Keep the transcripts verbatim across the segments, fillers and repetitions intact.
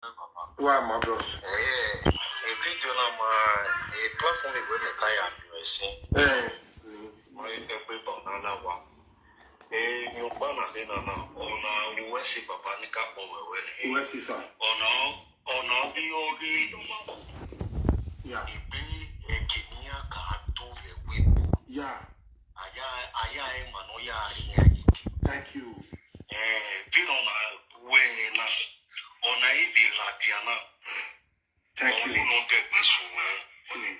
Why, my bros? Eh, a video na my a platform wey me carry am you see. Eh, My every banana wa. Eh, your banana na na. Ona uwe si papa ni ka po wewe. where is that? Ona ona bi o bi. Yeah, Ibi ekinia ka tu wewe. yeah. Aya aya e mano ya ri ya. Thank you. Eh, bi no na we na. Ona ibi la diana. Thank you. Ọmọ náà dẹ̀gbẹ́ sùn mọ́.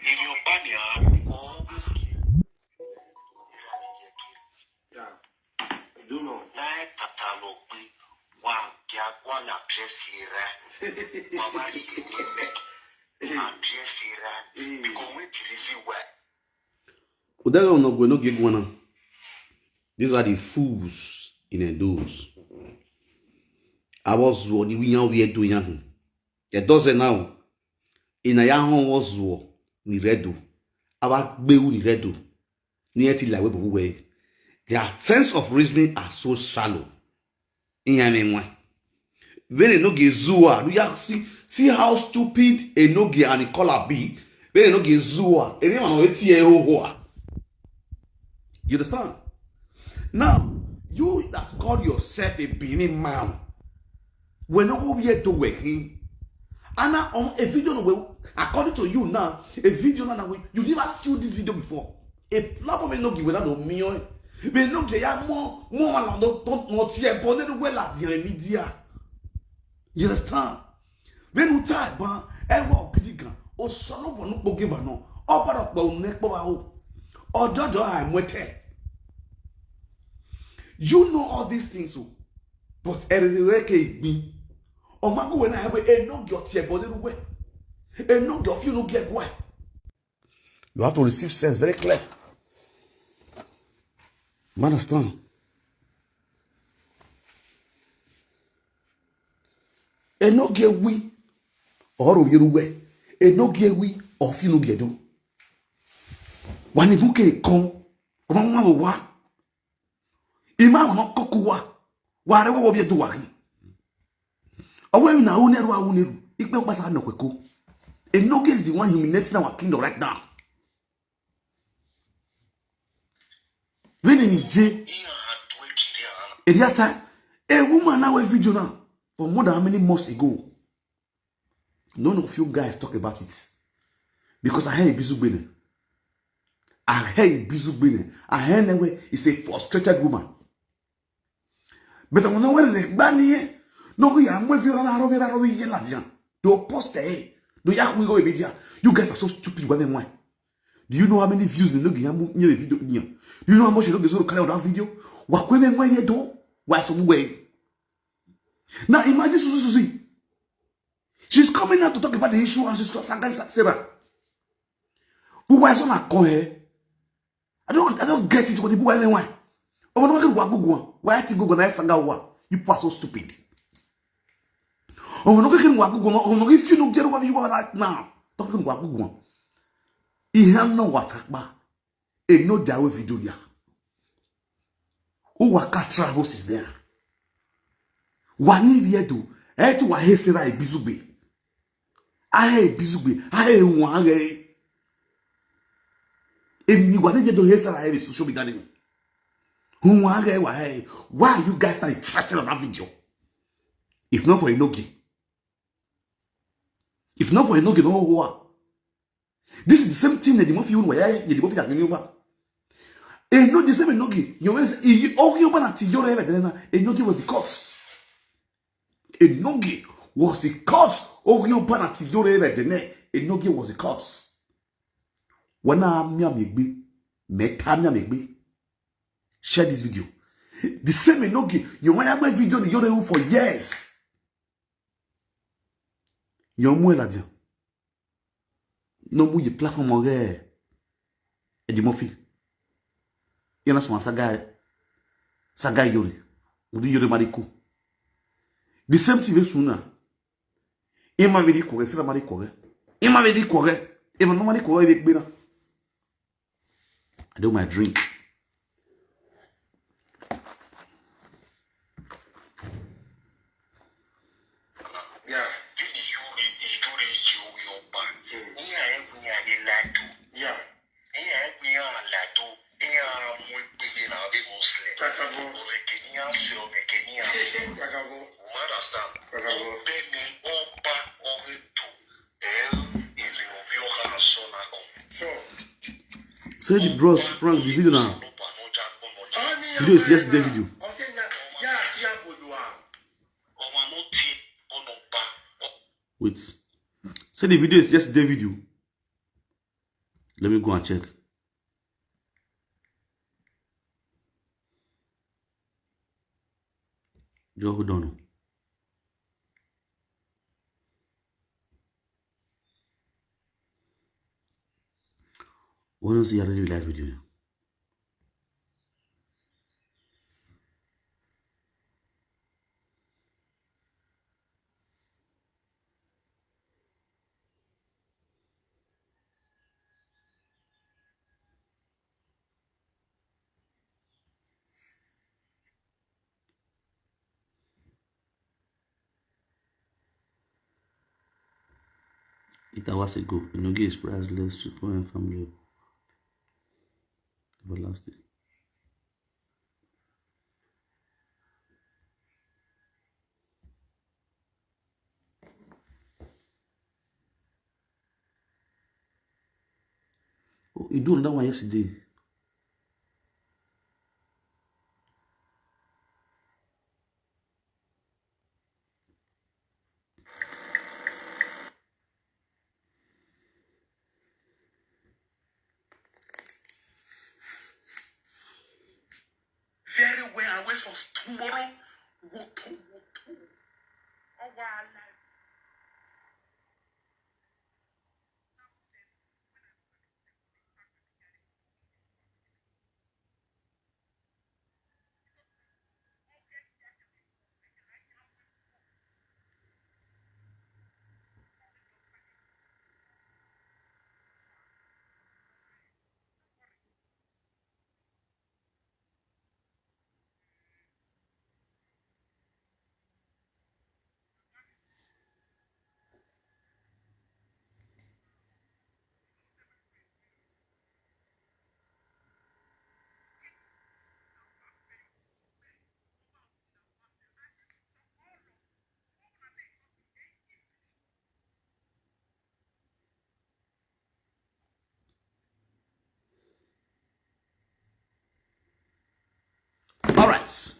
Ìní ọba ni a kọ́. Yeah. You know. Láì tàtà lọ pé wà á kí a kó àlà àdírẹ́sì rẹ̀. Wà á má rí ìní mẹ́. Àdírẹ́sì rẹ̀. Because we deliver well. Udara unogwe no gigwana. These are the fools in Edos. I was what we are we are doing yahu. It doesn't now. In a yahu was war. We redo. Our beu ni redo. Ni eti la we bu we. Their sense of reasoning are so shallow. In ya me nwa. When Enogie Zua, do you see, see how stupid Enogie and Nicola be? When Enogie Zua, everyone know it's here. You understand? Now, you that call yourself a Benin man, we no go here to work in. And now, on a video, no, we- according to you now, a video now, we- you never see this video before. A platform no give without no million. We no get ya more more one don't don't not here, but they well at the media. You understand? When you type ban, ever gidigan, or solo one no give no, or but up neck power. Or jojo I went. You know all these things, so but everywhere can be. Or my go when I have a no get here, but little way. A no get you no get why. You have to receive sense very clear. You understand? Enogie we or Oyeruwe. Enogie we or Finugedo. Wani buke kon. Oma mwa wa. Ima ono kokuwa. Ware wo bie duwa. Owe na uneru a uneru. Ikpe nkpasa no kweko. Enogie is the one humiliating our kingdom right now. When in J, Eriata, a woman now a video now for more than how many months ago. None of you guys talk about it because I hear Ibizugbene. I hear Ibizugbene. I hear anyway. It's a frustrated woman. But I wonder where the gbani. No, we are moving around, around, around, around, around. Do post eh. Do ya we go media. You guys are so stupid. Why? Do you know how many views the no give you a video? Do you know how much you don't get to carry out that video? What women why you do? Why some way? Now imagine Susu Susi. She's coming out to talk about the issue and she's against Sarah. Who why some are call her? I don't I don't get it. What the boy why? Oh no, why Google? Why I think Google na sanga wa? You people are so stupid. Oh no, can wa Google? Oh no, if you don't get what you want right now, don't go Google. He have no what ba. E no da we video ya. Who wa ka travel is there. Wani viedo. E ti wa he sera Ibizugbe. Ahe Ibizugbe. Ahe wan re. Emi wa ne do he sera e social media ni. Wan re wa he. Why are you guys not interested in that video? If not for Enogie. If not for Enogie, no wa. This is the same thing that the mafia won waya, the mafia can you. E no the same Enogie. You know, he ogi oba na ti yore ever then. Enogie was the cause. Enogie was the cause. Ogi oba na ti yore ever then. Enogie was the cause. Wana mi amegbe, me ta mi amegbe. Share this video. The same Enogie. You want my video the yore for years. Your mwe la dia. No mu ye platform ore. Eddie Murphy. Yana swan saga saga yori. Udi yori mariku. The same thing suna. Ima vedi kore, sira mari kore. Ima vedi kore. Ima no mari kore ve gbera. I do my drink. Yeah. Say the bros Frank the video now. Video is yesterday video. Wait. Say the video is yesterday video. Let me go and check. Just hold on. Wanna see a real live video? Eight hours ago, Inoge is priceless, super and family everlasting. Oh, you do another one yesterday. Very well, I wait for tomorrow. Woto, woto. Oh, wow, life. All right.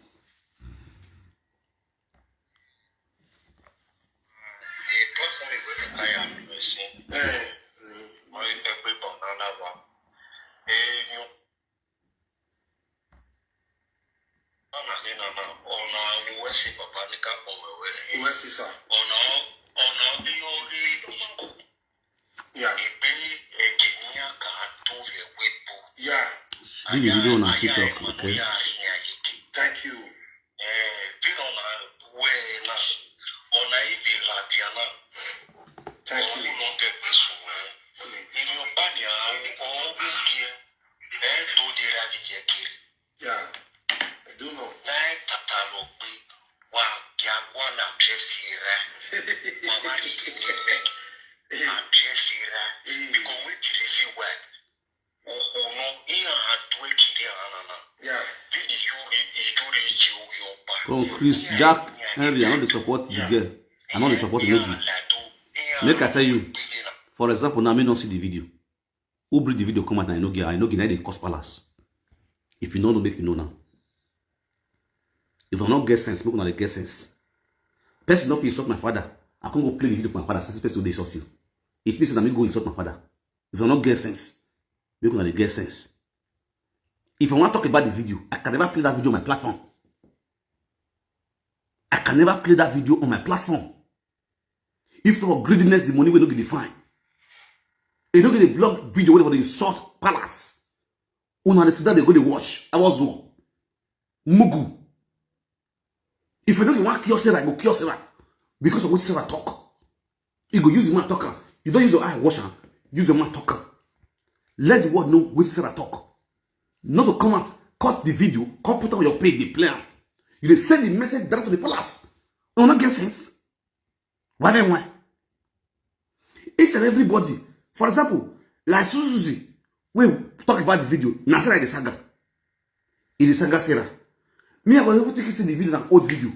Where's his son? Yeah. Yeah. Do the video on TikTok, okay? Thank you. Thank you. Yeah, I do know. Yeah. Come, Chris, Jack, Henry, I no dey support the girl. I no dey support the lady. Make I tell you, for example, now me don't see the video. Who bring the video come out now? I no get, I no get, now they cause palace. If you know, no make you know now. If I not get sense, make una dey get sense. Person not insult my father. I can't go play the video for my father. Since person dey insult you, it means that me go insult my father. If I not get sense, make una dey get sense. If I want to talk about the video, I can never play that video on my platform. I can never play that video on my platform. If you talk about greediness, the money will not get defined. You don't get a blog video where they insult palace. Una dey sit down, they go dey watch. I was one. Mugu. If you don't want kill Sarah, go kill Sarah. Because of what Sarah talk. You go use the man talker. You don't use your eye, watch her. Use the man talker. Let the world know what Sarah talk. Not to come out, cut the video, come put on your page, they play am. You dey send the message direct to the palace. You no get sense. Why then why? Each and everybody, for example, like Suzuzi, we talk about the video. Now Sarah the saga. It is saga Sarah. Me, I was able to see the video, an old video.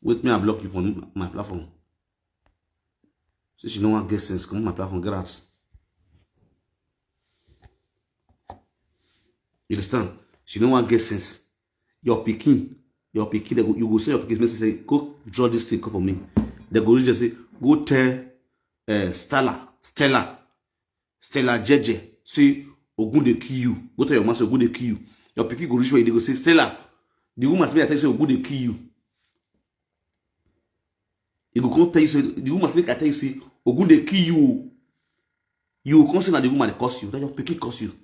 Wait, me, I block you from my platform. Since you no wan get sense, comot my platform, get out. You understand? She no wan get sense. Your pikin, your pikin, they go, you go send your pikin message say, "Go draw this thing, come for me." They go reach there say, "Go tell uh, Stella, Stella, Stella Jeje, say Ogun dey kill you." Go tell your man say Ogun dey kill you. Your pikin go reach where they go say, "Stella, the woman say I tell you say Ogun dey kill you." He go come tell you say, the woman say, "Make I tell you say Ogun dey kill you." You go come say na the woman dey curse you. Na your pikin curse you.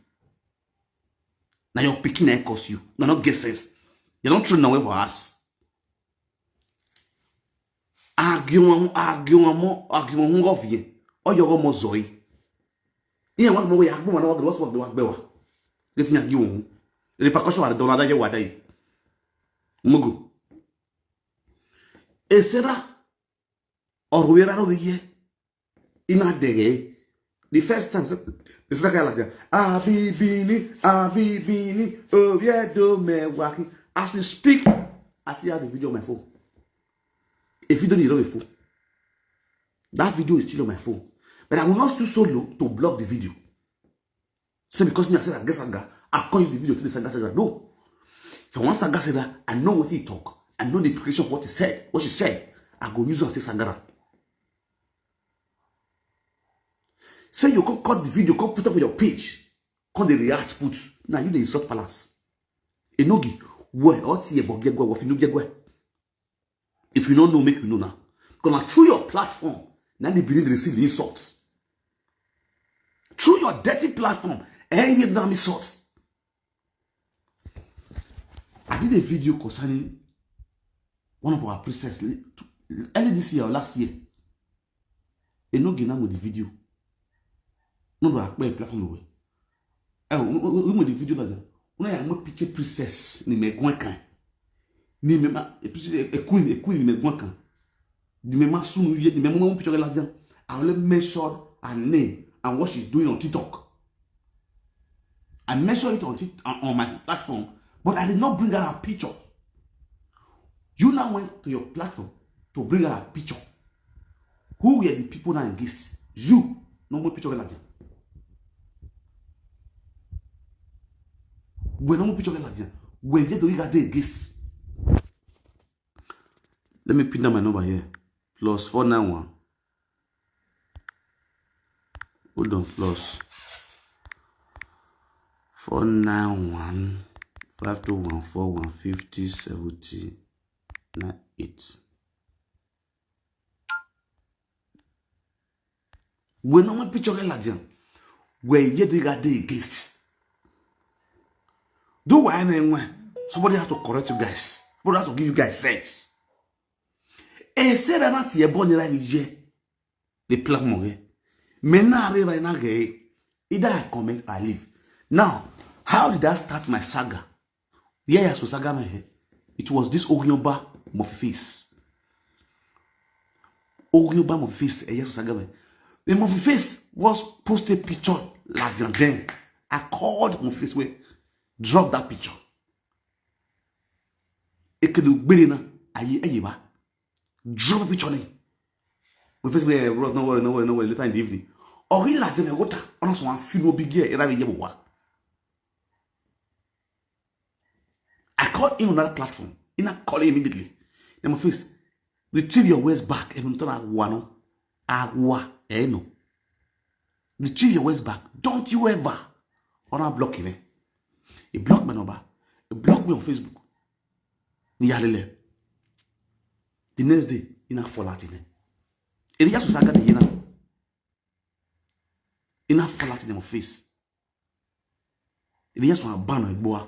Na your pikin na curse you. Na no get sense. They don't train na well for us. Argument, argument, argument, argument. Oyo go mo zoi. Iye wa mo ya gbo na wa gbo wa gbo wa. Get nya gi won. Repercussion wa do na da ye wa dai. Mugu. Esera. Or we ra ro ye. Ina dege. The first time, the second like that. Abibini, Abibini, Oviedo me waki. As we speak, I still have the video on my phone. A video is on my phone. That video is still on my phone. But I will not stoop so low to block the video. So because me, I said I get saga, I can't use the video to the saga saga. No. If I want saga saga, I know what he talk. I know the implication of what he said, what she said. I go use it to saga. Say you come cut the video, come put up on your page, come dey react put. Now you dey insult palace. Enogi, where what ye bogegwe, what finu gegwe. If you don't know, make you know now. Because now through your platform, now they believe they receive the insult. Through your dirty platform, eh, you don't insult. I did a video concerning one of our princess early this year or last year. Enogi na mo the video. No do akpe platform we. Eh, we mo the video la. Una ya mo picture princess ni me gwen kan. Ni me ma, a queen, a queen ni me gwen kan. Ni me ma sunu ye, ni me mo picture la dia. I only mention her name and what she's doing on TikTok. I mentioned it on, on my platform, but I did not bring out her picture. You now went to your platform to bring out her picture. Who were the people now against? You. No more picture like that. When no more picture like that. When they do you got against? Let me pin down my number here. Plus four nine one. Hold on, plus four nine one five two one four one fifty seventy nine eight. When no one picture like them, where yet they got the against. Do why anyway? Somebody has to correct you guys. Somebody has to give you guys sense. E se da na ti e bo ni la mi je. The platform again. Me na re right now again. Either I comment, I leave. Now, how did I start my saga? Yeah, yes, saga me. It was this Ogyoba Murphy face. Ogyoba Murphy face. Eh, yes, saga me. The Murphy face was posted picture like then. I called Murphy face way. Drop that picture. Ekele ugbere na aye aye ba. Drop a picture ni. We first say, "Bro, no worry, no worry, no worry." Later in the evening, oh, he like them water. Ono so one film no big here. Era we ye wa. I call him on that platform. He not call him immediately. Then my face, "Retrieve your waist back. Even turn agwa no, agwa eh no. Retrieve your waist back. Don't you ever." Ona block him. Eh? He blocked my number. He blocked me on Facebook. Ni yalele. The next day, he not fall out in it. He just was agad, you know. He not fall out in my face. He just want to ban my boy.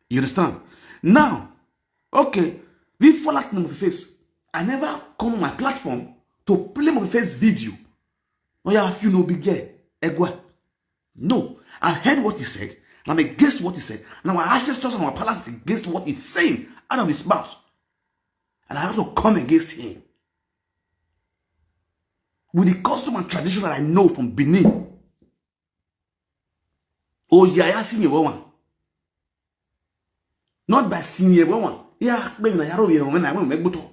You understand? Now, okay, we fall out in my face. I never come on my platform to play my face video. Oh yeah, if you know big girl, egwa. No, I heard what he said, and I'm against what he said, and our ancestors and our palace is against what he's saying out of his mouth. And I have to come against him with the custom and tradition that I know from Benin. Oh yeah, yeah, see me one. Not by senior one. Yeah, baby, na yaro yero when I went to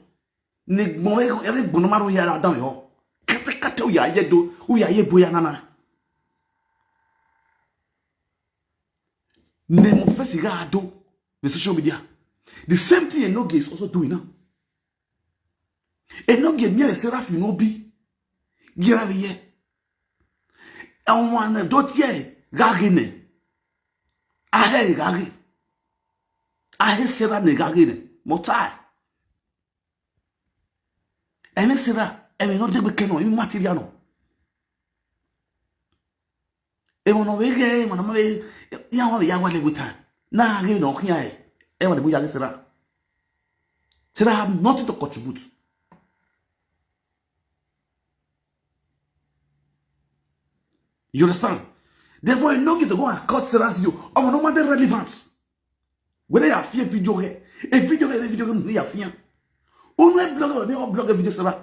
Ne gbɔn, ere gbɔn ma ro ya da me ho. Kate kate u ya ye do, u ya ye bo ya nana. Ne mo fesi ga do the social media. The same thing Enogie is also doing now. Enogie mi e Seraph no bi. Gira ye. Awon anecdote ye gage ne. Ahe gage. Ahe Seraph ne gage ne. Motai. Emi Seraph, emi no degbe keno, emi material no. Emi no we ge, emi no we ya wa ya wa le with time. Na ge no kiya e. Emi no bu ya Seraph. Seraph have nothing to contribute. You understand? Therefore, you no get to go and cut Seraph video. Oh, no matter relevant. Whether you fear video here, a video here, a video here, you fear. Unu e blogger, we all blog a video Seraph.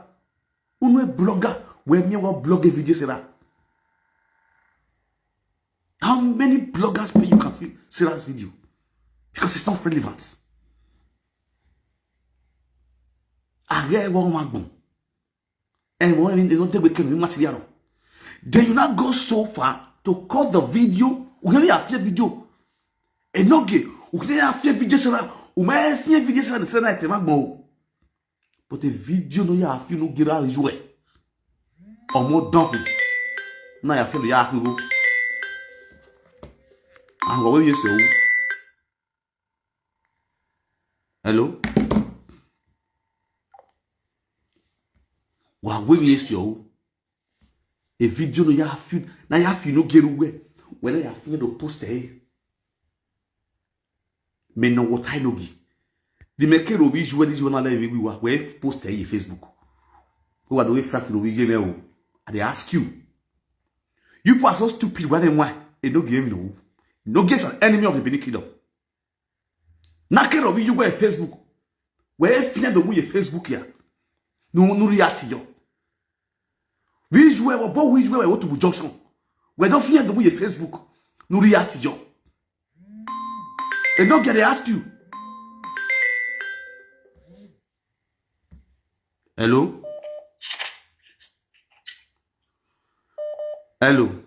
Unu e blogger, we me all blog a video Seraph. How many bloggers pay you can see Seraph video? Because it's not relevant. Are wo ma gbon. And when you don't take with material. Then you now go so far to cut the video. We have a fear video. Enogie, we have a fear video Seraph. We may have fear video Seraph, Seraph, te ma gbon. But the video no ya fi no gira you e. Omo don. Na ya fi no ya fi wo. An wo we so. Hello? Wa we mi esi o. A video no ya fi, na ya fi no geru we. When ya fi no post e. Me no what I no gi. The make ro bi ju we di ju na le we wa. We post e Facebook. We wa do we Frank no we je me o. I dey ask you. You people are so stupid. Why then why? E no gi me no. No get an enemy of the Benin Kingdom. Na ke ro bi ju we Facebook. We fi na do we Facebook ya. No no react yo. Which way we bo which way we want to be junction. We don't fear the way Facebook. No react yo. E no get to ask you. Hello? Hello?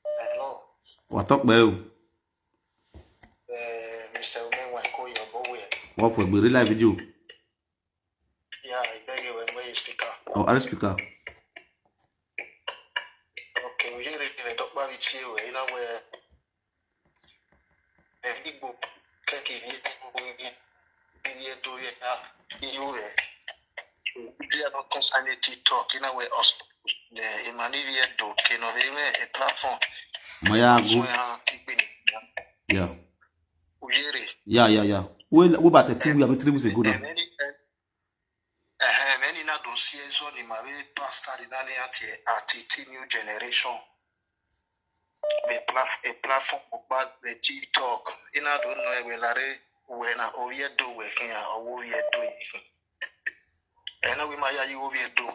Hello. Wa talk about you. Uh, Mister Umenwa, call your boy. What for? Be real live video. Yeah, I beg you, when you speaker. Oh, are speaker? Okay, we really need to talk about it here, you know, where the people can't give you any idea to it. You, they are not concerning TikTok, you know, where us, the Emmanuel do, you know, they may a platform. Maya So, go. uh, keep it. Yeah. Uyere. Yeah, yeah, yeah. Well, what about the two we have three weeks ago now? And any, and, uh, any na dossier so ni ma be pastor in any at at new generation. A plat a platform about the TikTok. In I don't know we lare we na oye do we here or we do. And we ma ya you we do.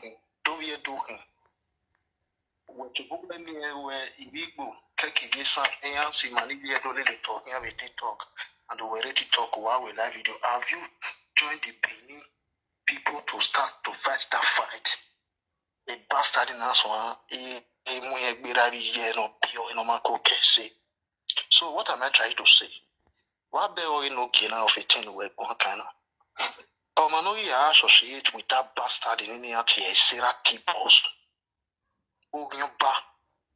Do we do. Wetu bube mi ewe ibigbo keki gisa eyan si mani bi edo le talk ya be TikTok and we ready talk wa we live video. Have you joined the Benin people to start to fight that fight? A bastard in us one e e mu egbera bi ye no bio e no ma ko kese. So what am I trying to say? Wa be o no gina of a thing we go kind of. Omo no ya associate with that bastard in any at here Sarah T boss. Ogion ba,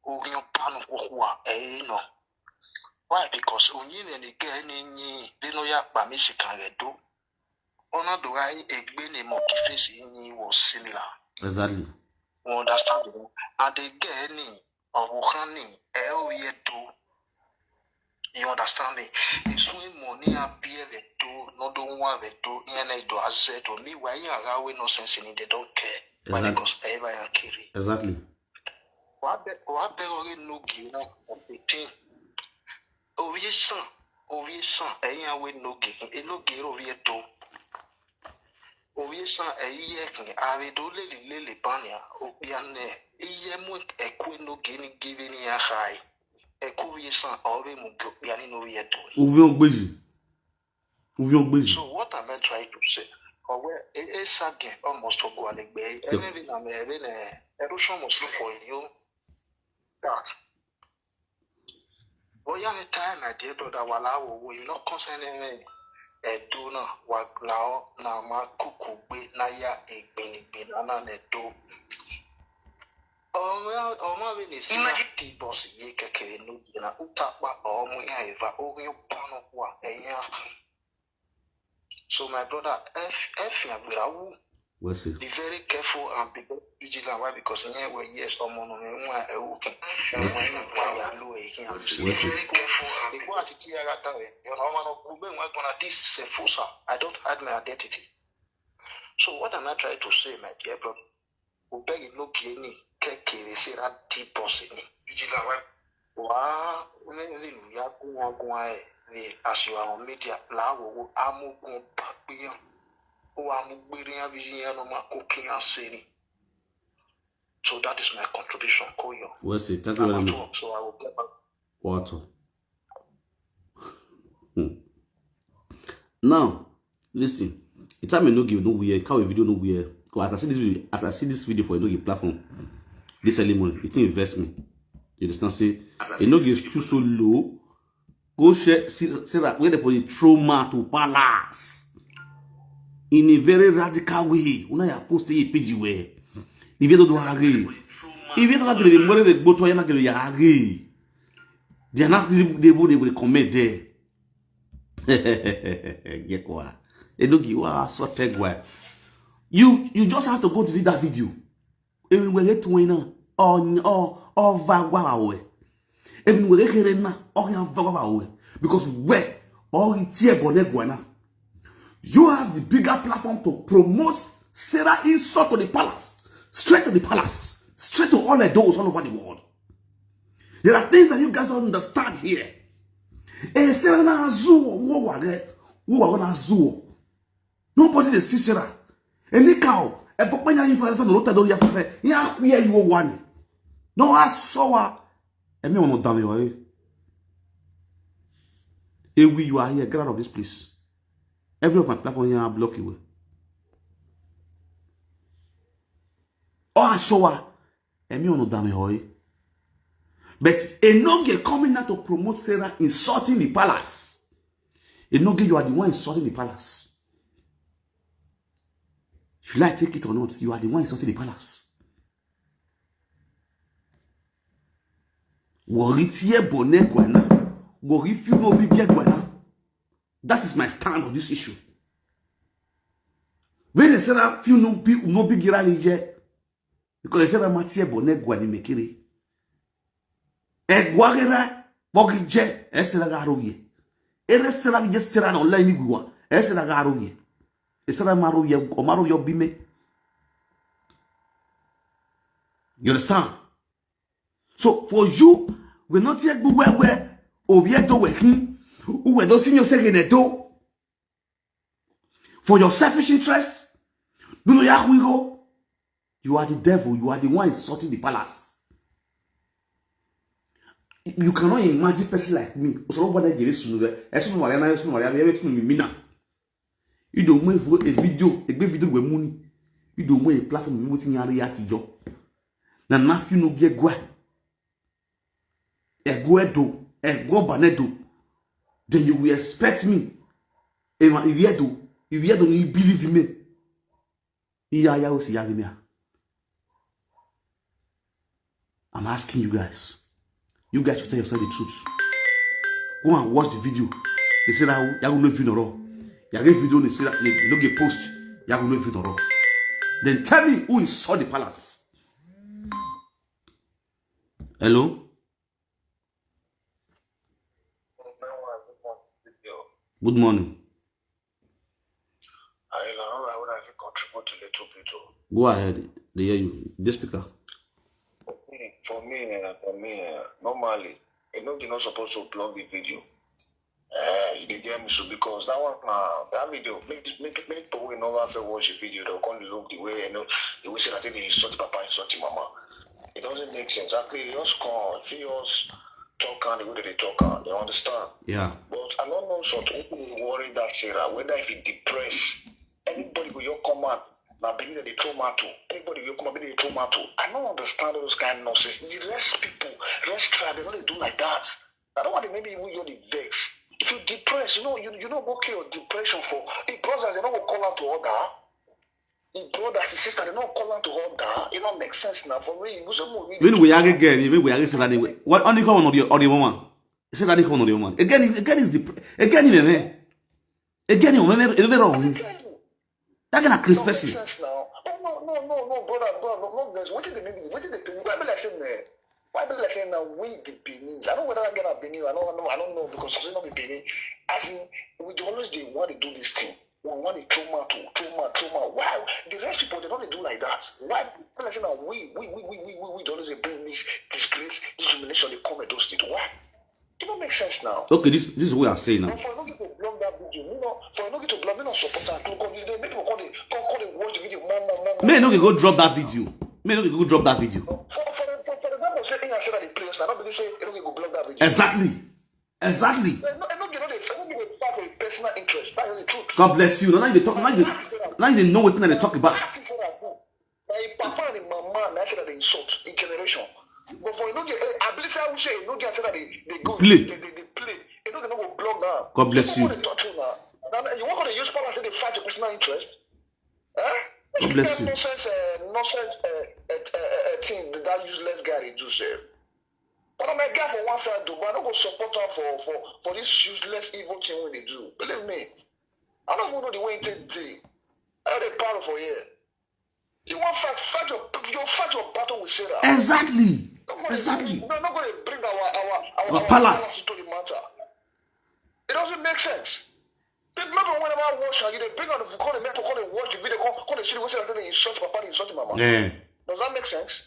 ogion ba no kwa eh no. Why? Because onye ne ne ge ne nyi de no ya pa mi si kan re do. Ona do ga egbe ne mo ki face nyi was similar. Exactly. You understand? And the ge ni owo kan ni e o ye do. You understand me? It's when money appear the do, no do one the do, and I do as said to me, why you are away no sense in it, they don't care. Why? Exactly. Because ever I carry. Exactly. What the what the only no give no thing. Oviesan, oviesan, eh, ya we no give, eh, no give ovie do. Oviesan, eh, ye kin, ave do le le le le banya, obiane, iye mu ekwe no give ni give ni ya high. Eku oviesan, ove mu go biani no vie do. Uvi ogbeji. Uvi ogbeji. So what am I trying to say? Owe, e, e sage almost to go alegbe. Anything I'm having a erosion must look for you. That. But yeah, the time I did brother Wala, we not concerning a donor, Waglao, Nama, Kukugbe, Naya, Egbin, Egbin, Ana, Neto. Ọmọ mi ni si ti boss ye kekere no bi na utapa ọmọ ya eva orin pano wa eya. So my brother, if if you are who, What's it? Be very careful and be very vigilant. Why? Because here we yes, ọmọ no me nwa e wo ke. Yes. When you buy ya lo e here. Be Yes. Very careful and be what it here that way. You know, man, go be when gonna this is a fusa. I don't hide my identity. So what am I trying to say, my dear brother? Obegi no be any kekere say that deep boss ni. Vigilant, why? Wa ne ni ya gun gun ai ni as you are on media la wo amugun papiyan. O amugbere ya bi ya no ma kokin aseni. So that is my contribution, Koyo. What's it? Thank you very much. So I will get back. Water. Hmm. Now, listen. The time I no give no wear, cow video no wear. 'Cause as I see this video, as I see this video for no give platform this early morning, it invest me. You understand? Say, it no give too so low. Go share, see, see that where they for the trauma to palace in a very radical way. Una ya post a page where if you don't do hurry, if you don't agree, more than go to you not agree. They are not even they will they will comment there. Get what? They don't give what so take where. You you just have to go to read that video. Everywhere get to win or or or vagwa away. Everywhere get here now or ya vagwa away. Because where all it's here but guana. You have the bigger platform to promote Sarah insult to the palace, straight to the palace, straight to all the doors all over the world. There are things that you guys don't understand here. Eh, Sarah na azuo, wo wa ge, wo wa na azuo. Nobody dey see Sarah. Any cow, e pokpe nya ifa ifa no ta do ya fe. Ya ku ye you one. No asowa. E mi ono dame wa. Eh, we you are here, get out of this place. Every of my platform here I block you away. Oh, asowa. E mi ono dame wa. But Enogie coming out to promote Sarah insulting the palace. Enogie, you are the one insulting the palace. If you like take it or not, you are the one insulting the palace. Worry tie bone guana. Worry feel no be guana. That is my stand on this issue. When they say that feel no be no be gira here, because they say that matie bone guani mekiri. Egwagera bogije esera garoye. Ere sera je sera no le ni gwa. Esera garoye. Esera maroye, o maroye bime. You understand? So for you, we not yet go where where oviedo we hin. Uwe do sinyo sege ne do. For your selfish interest, no no ya go. You are the devil. You are the one insulting the palace. You cannot imagine person like me. So what I give you, esun wale na esun wale abi esun mi mina. You don't make a video, a great video with money. You don't make a platform with nyari ati yo. Na na fi no get gwa. Ego edo, ego banedo. Then you will expect me. Ema iviedo, iviedo ni believe me. Iya ya osi ya me. I'm asking you guys. You guys should tell yourself the truth. Go and watch the video. They say that you no view no. You get video they say that they no get post. You no view no. Then tell me who is saw the palace. Hello? Good morning. Go ahead. They hear you. This speaker. For me, eh, for me, eh, normally, you know, you're not supposed to upload the video. Uh, you dey get me so because that one, uh, that video, make make make people wey never fit watch the video, they'll come look the way you know the way say I think they insult papa, insult mama. It doesn't make sense. Actually, you just come, if you just talk and the way that they talk, and you understand. Yeah. But I don't know something people dey worry that Sarah whether if it depress anybody go You come out, na Benin dem dey throw mouth to. Anybody wey come out, Benin dey throw mouth to. I no understand all those kind nonsense. The rest people, rest tribe, dem no dey do like that. I don't want to maybe even you dey vex. If you depress, you know, you, you no go kill your depression for. If brothers, dem no go call out to order. If brothers, if sisters, dem no call out to order. It no make sense now for real. You say more real. When we are again, when we are again, say that they, what only come on the, on the woman. Say that they come on the woman. Again, again is the, again, you know, again, you know, I tell you. That kind of No Chris make person. sense now. Oh, no, no, no, no, brother, brother, no, no, there's what is the meaning? What is the pain? Why be like saying, eh? Why be like saying now we the Benin? I don't know whether I get a Benin. I don't know. I don't know because it's not be Benin. As in, we dey always dey want to do this thing. We want to throw man to throw man, throw man. Why the rest people dem no dey do like that? Why be like saying now we we we we we we we dey always dey bring this disgrace, this humiliation dey come Edo State? Why? It no make sense now. Okay, this this is what I'm saying now. But for you no get to block that video, you know, for you no get to block, me no support am. Because you dey make people come dey come come dey watch the video more more more more. May no go drop that video. May no go drop that video. For for for for example, say Iyan say that the players na no be say you no go block that video. Exactly. Exactly. I no I no get no dey I no get dey fight for your personal interest. That's the truth. God bless you. Now you dey talk. Now you now you know what they talk about. Ask him say that who? Na him papa and him mama na say that they insult in generation. But for you no get eh, I believe say I wish you no get say that they they go Play. they they they play. You no get no go block now. God bless People you. Dey touch you now. Now you want to use power say they fight your personal interest. Eh? God bless you. Nonsense, uh, nonsense uh, uh, uh, uh, thing that useless guy dey do sef. But I'm a guy for one side though, but I no go support am for for for this useless evil thing wey dey do. Believe me, I no even know the way he take dey. I dey power for here. You wan fight, fight your you fight your battle with Sarah. Exactly. No go dey- Exactly. No, no go dey bring our our our, Our our palace. Into the matter. It doesn't make sense. The people wey never watch am, you dey bring am to come dey make people come dey watch the video, come come dey see the way say that they insult papa, they insult mama. Eh. Does that make sense?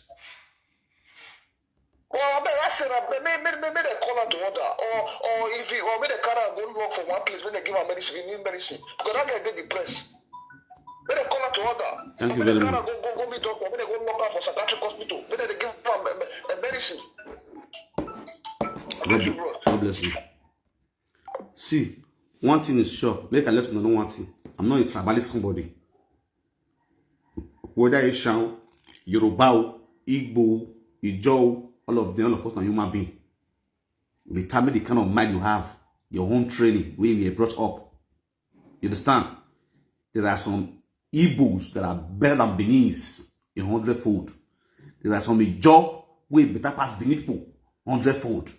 Well, I bet I said that make make make make they call out to order, or or if he, or make they carry am go lock for one place, make they give am medicine, he need medicine because that guy dey depressed. Make they call out to order. Thank you Make very they carry much. am go go go meet doctor, make they go lock am for psychiatric hospital, make they give am uh, uh, medicine. God, God bless you. See, one thing is sure. Make I let you know one thing. I'm not a tribalist somebody. Whether Asian, Yoruba, Igbo, Ijo, all of them, all of us are human being. Determine the kind of mind you have, your home training, where you were brought up. You understand? There are some Igbos that are better than Benin's in hundred fold. There are some Ijo wey better pass Benin people hundred fold.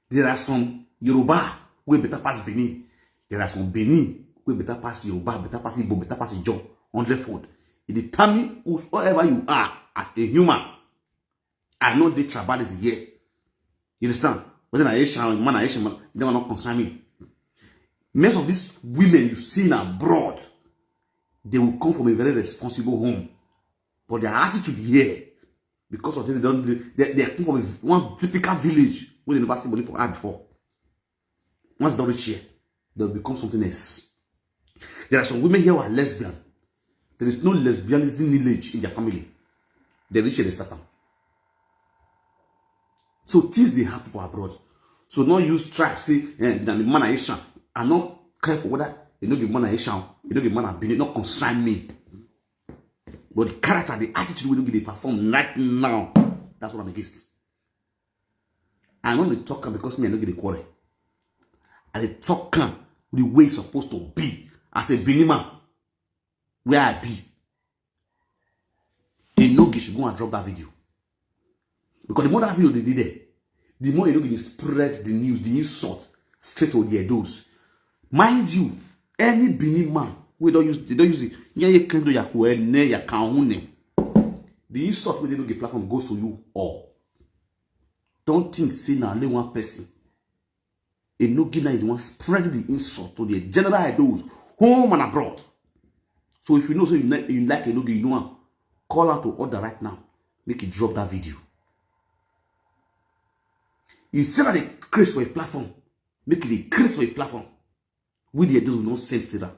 There are some Yoruba wey better pass Benin. There are some Benin wey better pass Yoruba, better pass Igbo, better pass Ijo hundred fold. It determine whosoever you are as a human. I know the tribalist here. You understand? Whether na Asian man, na Asian man, that one not concern me. Most of these women you see in abroad, they will come from a very responsible home. But their attitude here, because of this, they don't they, they come from one typical village where they never see money for her before. Once they reach here, they'll become something else. There are some women here who are lesbian. There is no lesbianism lineage in their family. They reach here, they start am. So things they happen for abroad. So no use tribe say eh, that the man are Asian. I no care for whether you know the man are Asian, you know the man are Benin, not concern me. But the character, the attitude we don't get they perform right now. That's what I'm against. I no dey talk am because me I no get the quarrel. I dey talk am the way it's supposed to be as a Benin man. Where I be. Enogie should go and drop that video. Because the more that video they did there, the more Enogie dey spread the news, the insult straight to the Edos. Mind you, any Benin man we don't use they don't use it. Nye ye kendo ya kuene ya kaune. The insult with Enogie platform goes to you all. Don't think say na only one person. Enogie now is the one spread the insult to the general Edos, home and abroad. So if you know say you, ne- you like Enogie, you know am, call out to order right now. Make it drop that video. You say that they craze for a platform. Make it a craze for a platform. We the Edos will not send Sarah.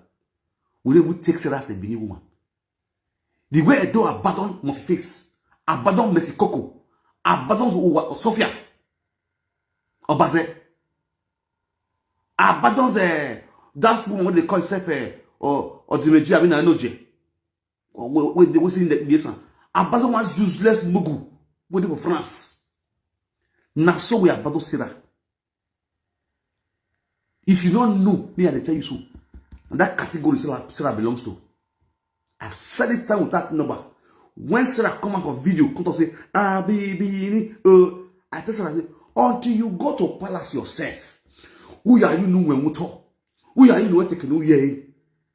We will take Sarah as a Benin woman. The way Edo abandon Murphy Face, abandon Mercy Coco, abandon Uwa- Sophia, Obaze, abandon uh, that woman what they call herself uh, or Odimeji Abina Noje. Or wey, wey dey, wey say the, the son. Abandon one useless mugu wey dey for France. Na so we abandon Sarah. If you don't know, me, I dey tell you so. And that category Sarah, Sarah belongs to. I said this time without number. When Sarah come out of video, come to say, "Ah, baby, ni, uh," I tell Sarah, I say, "Until you go to palace yourself, who are you know when we talk? Who are you know when taking who here?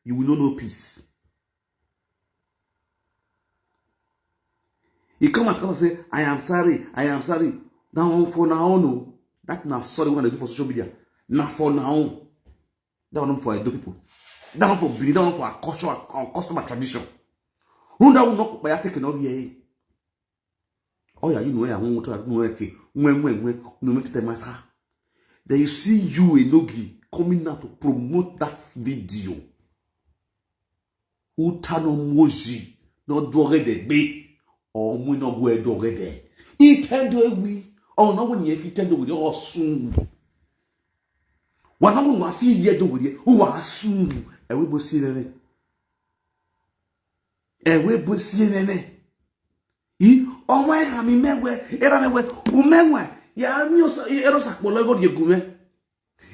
You will not know peace." He come out, come and say, "I am sorry, I am sorry." That one for now, no. That na sorry when I do for social media. Na for now. That one for Edo people. That one for Benin. That one for our culture, our custom and tradition. Who that will not buy taking up here? Oh yeah, you know, I won't try to know anything. When, when, when, no make the matter. Then you see you, Enogie, coming out to promote that video. Uta no moji, no dogede be, or mu no go dogede. Intendo we, or no one ye intendo we or soon. Wana mu wa fi ye do we, who are soon. Ewe bo si nene. Ewe bo si nene. I, ọmọ ẹ̀ka mi mẹ́wẹ́, ẹ̀rọ mẹ́wẹ́, umẹ́wẹ́, ya mi o sa, ẹ̀rọ sàpọ̀lọ́ ẹ̀gọ́ di egumẹ́.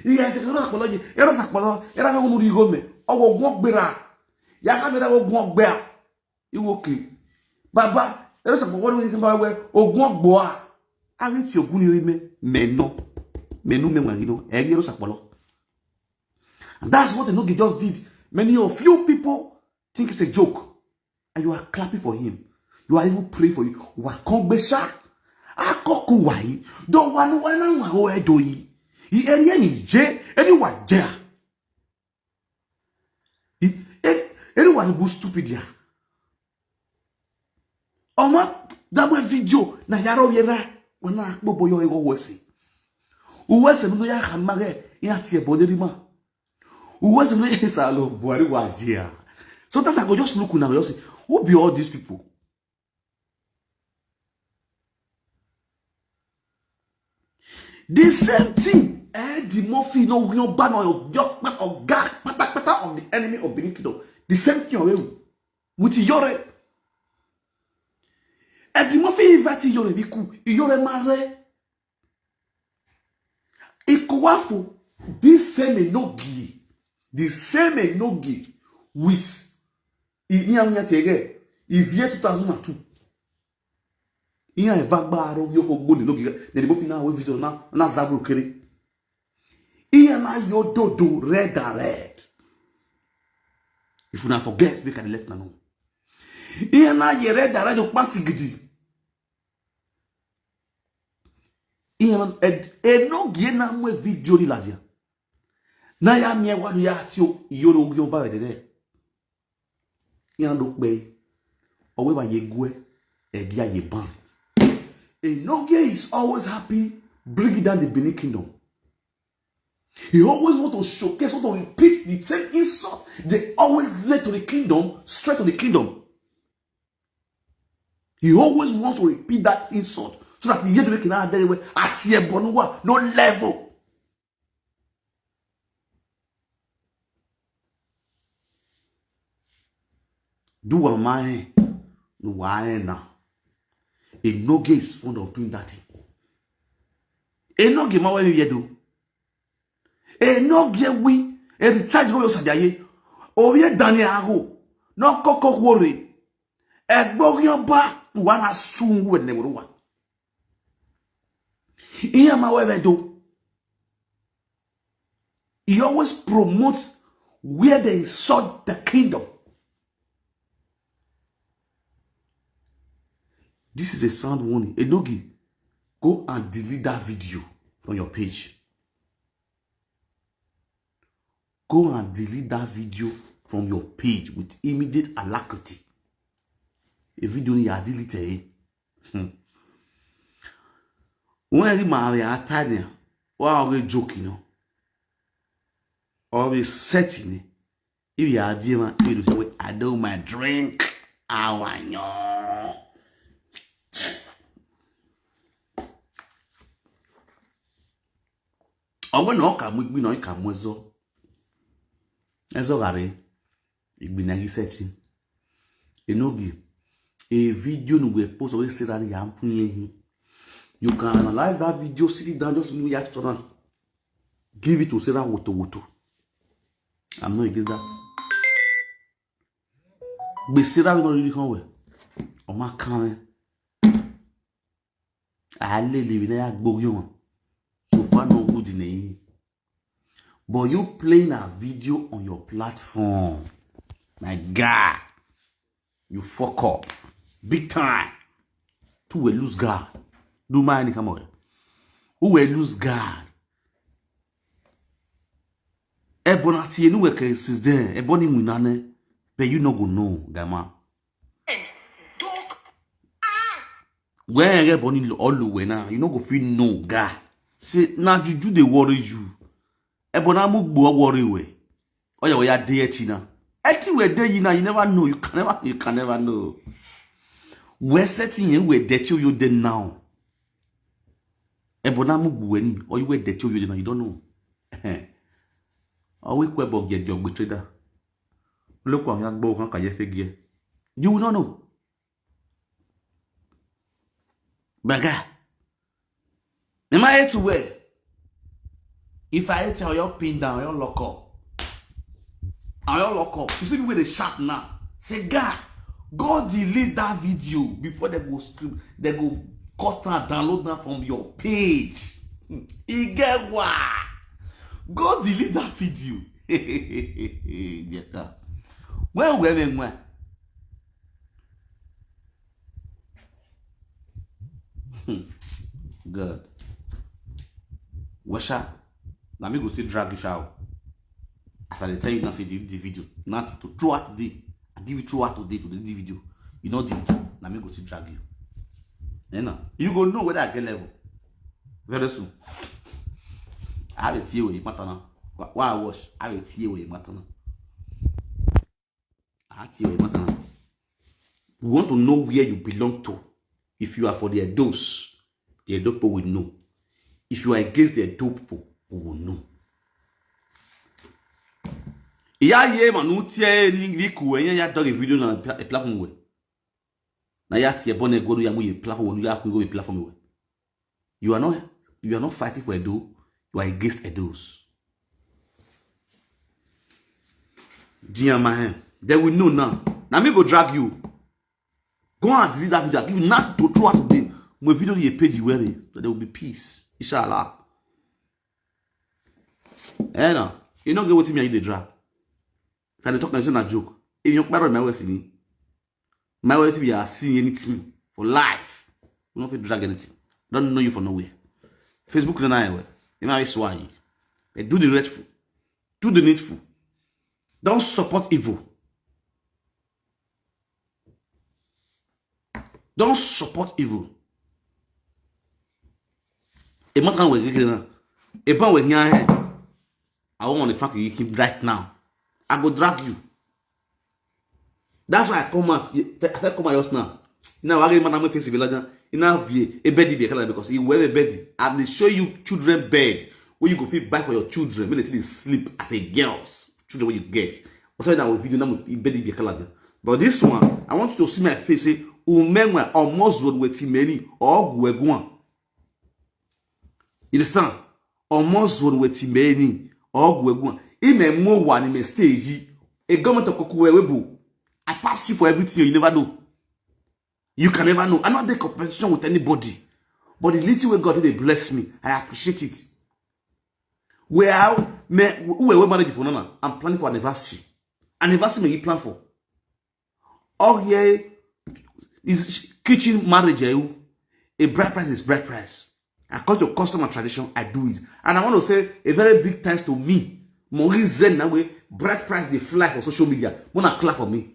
Ìyá ẹ̀sẹ̀ kan náà sàpọ̀lọ́ yìí, ẹ̀rọ sàpọ̀lọ́, ẹ̀rọ mẹ́wẹ́ mo rí igó mẹ́, ọwọ́ ogun ọgbẹ́ra, ya ká mi rẹ́ ogun ọgbẹ́ à, ìwọ kè. Bàbá, ẹ̀rọ sàpọ̀lọ́ wọ́n ní kí n bá wẹ́, ogun ọgbọ́ à, a rí ti ogun ní rí mẹ́, mẹ́nà, mẹ́nu mẹ́wàá rí lọ, ẹ̀rí ẹ̀rọ sàpọ̀lọ́. And that's what Enogie just did. Many of you people think it's a joke. And you are clapping for him. You are even praying for him. Wa kan gbé ṣá. Akọkọ wa yìí. Do wa ni wa na wa o edo yìí. I eri eni je, eni wa je. I eri, eri wa ni bu stupid ya. Ọmọ, dagbe video na yaro yera. Wa na popo yo ego wese. Uwese no ya kamage, ya tie body rima. Uwese no ya salo, Buhari was here. Sometimes I go just look now, just say, who be all these people? The same thing, Eddie Murphy, no, you ban or your, your, or God, pata, pata of the enemy of Benin Kingdom. The same thing already. With Iyore. Eddie Murphy invite Iyore, Viku, Iyore Mare. Ikuwafu, this same Enogie, the same Enogie with Iyan Yatege, Ivie two thousand and two. Iyan Evagba Aro Yoko Gboni Enogie, then the both now with video na, na Zabru Kere. Iyan na Yododo red and red. If you not forget, they can left na no. Iyan na ye red and red, Okpasigidi. Iyan, Ed-, Enogie na mwe video ni ladia. Na ya mie wa ya ti o, Iyore Ogi Oba wedede. Iyan do pe. Owe ba ye gwe, Edia ye ban. Enogie is always happy bringing down the Benin Kingdom. He always want to showcase, want to repeat the same insult they always led to the kingdom, straight to the kingdom. He always wants to repeat that insult so that the year they can add there at Yebonuwa, no level. Do what my no why now. Enogie is fond of doing that thing. Enogie ma wa ye do. Enogie we, e recharge go yo sajaye. O ye dani ago. No koko wore. Egbo yan ba wa na sun we ne wa. Iyan ma we do. He always promotes where they insult the kingdom. This is a sound warning. Enogie, go and delete that video from your page. Go and delete that video from your page with immediate alacrity. A video ni ya delete e. Hmm. When you marry a Tanya, wa o joke, you know. Or be setting. If you are Dima, you do say, "I do my drink. Awanyo." Ogbe na ọ ka mu igbi na ọ ka mu ezo. Ezo gare. Igbi na gi setting. Enogi, a video no go post wey Sarah dey happen here. You can analyze that video, sit it down, just move your turn. Give it to Sarah Woto Woto. I'm not against that. But Sarah will not really come well. Oh my coming. I live in a gbogbo. So far, no good in the. But you playing a video on your platform, my guy, you fuck up big time. Two will lose God. Do my any come on. Who will lose God? Ebona ti enu weke since then. Eboni munane. But you no go know, Gama. Dog. When Eboni all the way now, you no go feel no guy. Say now juju dey worry you. Ebona mu gbo worry we. Oya oya dey eti na. Eti we dey you now, you never know. You can never, you can never know. We're setting you where that you dey now. Ebona mu gbo ni. Or you where that you dey now, you don't know. Or we kwe bo get your betrayer. Look on your bo kan kaye fege. You will not know. Baga. Am I hate to wear? If I hate, I'll pin down, I'll lock up. I'll lock up. You see me with a shot now. Say, God, go delete that video before they go scream, they go cut and download that from your page. You get why? Go delete that video. Get that. Well, well, well, well. Hmm. Good. Washa, na me go still drag you shout. As I dey tell you now, say the, the video. Not to throw out today. I give you throw out today to the, the video. You know the video. Na me go still drag you. You know, you go know whether I get level. Very soon. I have a tear with matter now. Why, why I wash? I have a tear with matter now. I have tear with matter now. We want to know where you belong to. If you are for the Edos, the Edo people will know. If you are against the Edo people, we will know. Iya ye manu tie ni ni ku enye ya dog video na pla-, platform we. Na ya tie bone go ya mu ye platform we ya ku go ye platform we. You are not, you are not fighting for Edo. You are against Edos. Dear my hand, they will know now. Now me go drag you. Go and delete that video. Give you nothing to throw out today. My video ye page where, so there will be peace. Inshallah. Eh no. You no get wetin me and you dey drag. If I dey talk na, it's not a joke. If you kparo my way, see me. My way, we are seeing anything for life. We no fit drag anything. Don't know you for nowhere. Facebook na na we. You might swag. They do the rightful. Do the needful. Don't support evil. Don't support evil. A man can wait again. A man wait here. I want the fuck you right now. I go drag you. That's why I come out. I come out just now. Now I get man, I'm facing Village. You know, a bed be because you wear a bed. I will show you children bed where you go fit buy for your children when they sleep as a girls. Children when you get. What's that with video now? Bed be color. But this one, I want you to see my face. Say, "Umenwa almost would wait many or Gueguan." You understand? Almost would wait many or Gueguan. Ime mo one in stage. A government of Kokuwe Webo. I pass you for everything, you never know. You can never know. I'm not the competition with anybody. But the little way God did bless me, I appreciate it. Well, me, who were married for now? I'm planning for anniversary. Anniversary may you plan for. Oh yeah, is kitchen marriage, eh? A bride price is bride price. According to custom and tradition, I do it. And I want to say a very big thanks to me. Maurice Zen, that way, bride price they fly for social media. Wanna clap for me.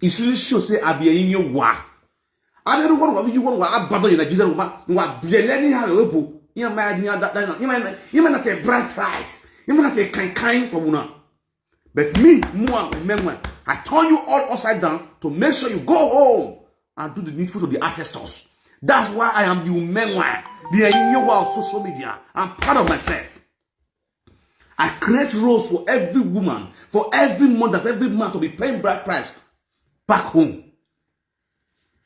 It really shows say I be a in your war. I don't want to you want to abandon your Nigerian woman. You are be learning how to open. You might not a bride price. You might not a kind kind from una. But me, Mua Umenwa, I turn you all upside down to make sure you go home and do the needful to the ancestors. That's why I am the Umenwa, the Enyiwa of social media. I'm proud of myself. I create roles for every woman, for every mother, for every man to be paying bride price. back home.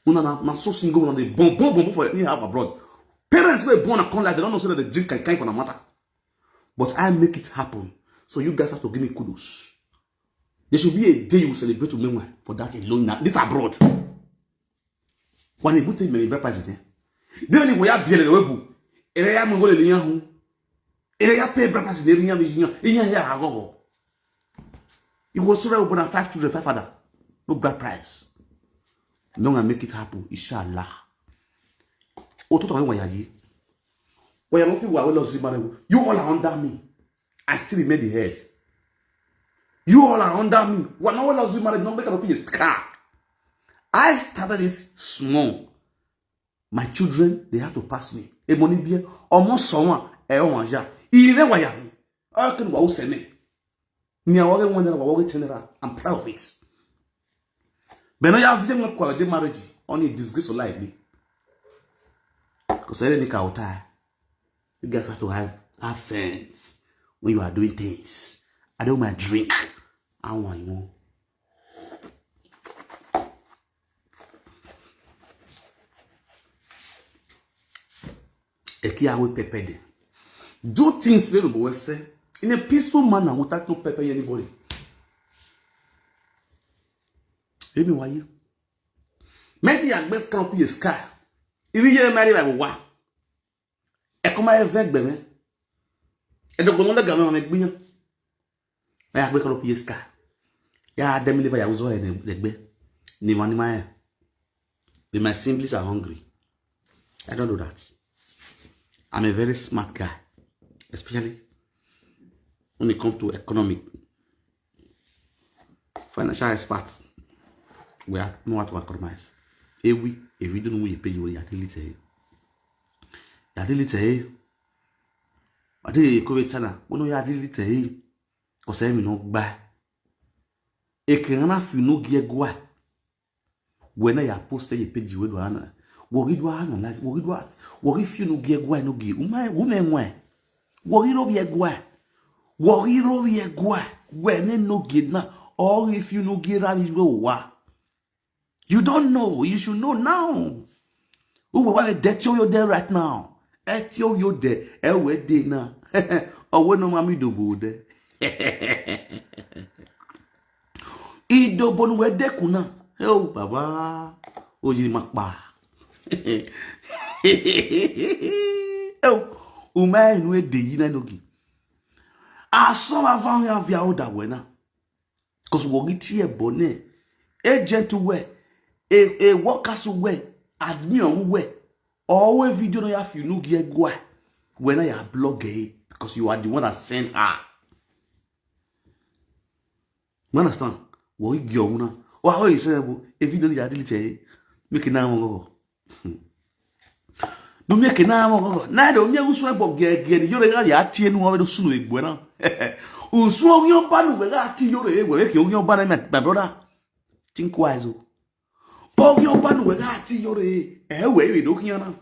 Una na, na so single, una dey born, born, born for anyhow abroad. Parents wey born and come like, they don't know say they drink kind, kind for the matter. But I make it happen. So you guys have to give me kudos. There should be a day you celebrate to me for that alone. Now, this abroad. When you put in my bride price there, then when you are beer level, ere ya mo le yan hu, ere ya pay bride price there yan vision, yan ya ago. You go so open five children, five father, no bride price. No, I make it happen, inshallah. O to to wa ya yi. Wa ya no fi wa we lo si mare. You all are under me. I still remain the head. You all are under me. Wa no we lo si mare, no make no be a scar. I started it small. My children, they have to pass me. E mo ni bi e, omo so won, e o won ya. Ire wa ya mi. O kin wa o se me. Ni awon wa won wa wa ten naira. I'm proud of it. But now you have them not quality marriage. Only disgrace of life me. Because I didn't count. You guys have to have, have sense when you are doing things. I don't mind drink. I want you. Eki awe pepper dem. Do things wey no go well say in a peaceful manner without no pepper anybody. Emi wa yi. Meti ya gbe scan up ye sky. Ibi ye mari ba wa. E ko ma e ve gbe me. E do gbomo daga me ma me gbiyan. Ya gbe ko lo P S K. Ya dem liver ya uzo e de gbe. Ni wani ma e. But my siblings are hungry. I don't do that. I'm a very smart guy, especially when it comes to economic, financial experts. We are know how to economize. Ewi, ewi don't know you pay you ya delete. Ya delete. Ade ko be chana. We know ya delete. Ose mi no gba. E ke na fi no gi egwa. When I post a page we do ana. Wo gi do ana, wo gi do at. Wo gi fi no gi egwa no gi. Uma, uma enwe. Wo gi ro bi egwa. Wo gi ro bi egwa. When no gi na. Or if you no gi ra bi we wa. You don't know. You should know now. Who will want to death you there right now? Et yo yo de. E we de na. O we no mami do bo de. Idobo nu we de kuna. E o baba. O yi ma pa. E o. U ma nu e de yi na no gi. A so ma fa ya via o da we na. Because wo gi tie bone. Agent we. E, e workers we. Admin we. All we video no ya fi no gi egwa. When I blog e, because you are the one that sent her. You understand? Wo gi o na. Wa o ise bo. E video ya delete e. Make na mo go. No mi ke na mo go. Na do mi usu e bo ge ge ni yore ga ya tie nu o do sunu egbo na. Usu o yan ba nu we ga ti yore e we ke o yan ba na, my, my brother. Think wise o. Bo yan ba nu we ga ti yore e we we do kiyan na.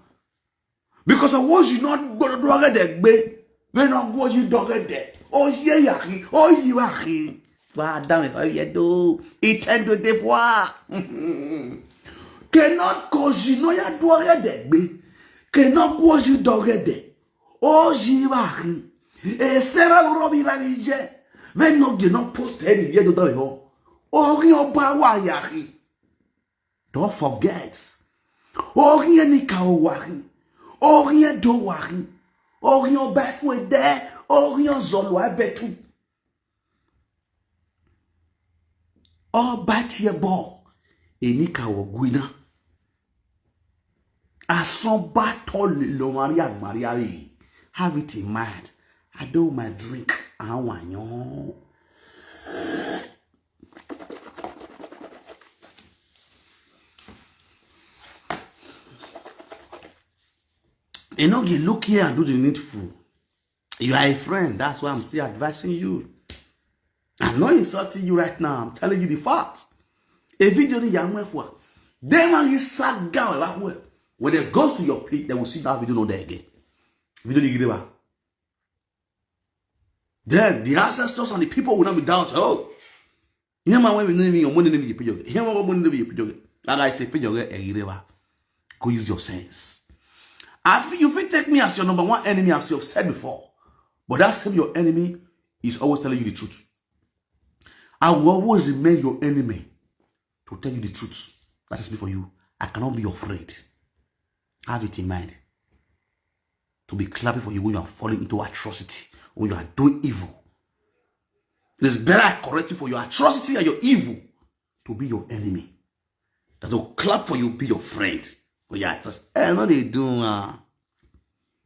Because of what you not go do get gbe. We no go you do get. O ye ya ki, o yi wa ki. Fa da me fa ye do. It end with the foi. Cannot cause you no ya do get gbe. Cannot cause you do get. O yi wa ki. E sera ro bi ra ni je. We no get no post any ye do do yo. O ri o ba wa ya ki. Don't forget. Orien ni ka o wari. Orien do wari. Orien o ba fun e de. Orien o zolo e betu. O ba ti e bo. E ni ka o gwi na. Asan ba to le lo mari agbari ari. Have it in mind. I do my drink. Àwọn àyàn. You know, you look here and do the needful. You are a friend. That's why I'm still advising you. I'm not insulting you right now. I'm telling you the fact. A video ni ya mo e fo. Then when you sat down, like, well, when it goes to your peak, they will see that video not there again. Video ni gire ba. Then the ancestors and the people will not be doubt. Oh, Here man, when we name your money, name you pay your. Here man, money, name you pay your. Like I say, pay your area. Go use your sense. I feel you fit take me as your number one enemy, as you have said before. But that same your enemy is always telling you the truth. I will always remain your enemy to tell you the truth. That is me for you. I cannot be your friend. Have it in mind. To be clapping for you when you are falling into atrocity, when you are doing evil. It is better I correct you for your atrocity and your evil to be your enemy. That will clap for you, be your friend. But yeah, just eh, no, they do. Uh,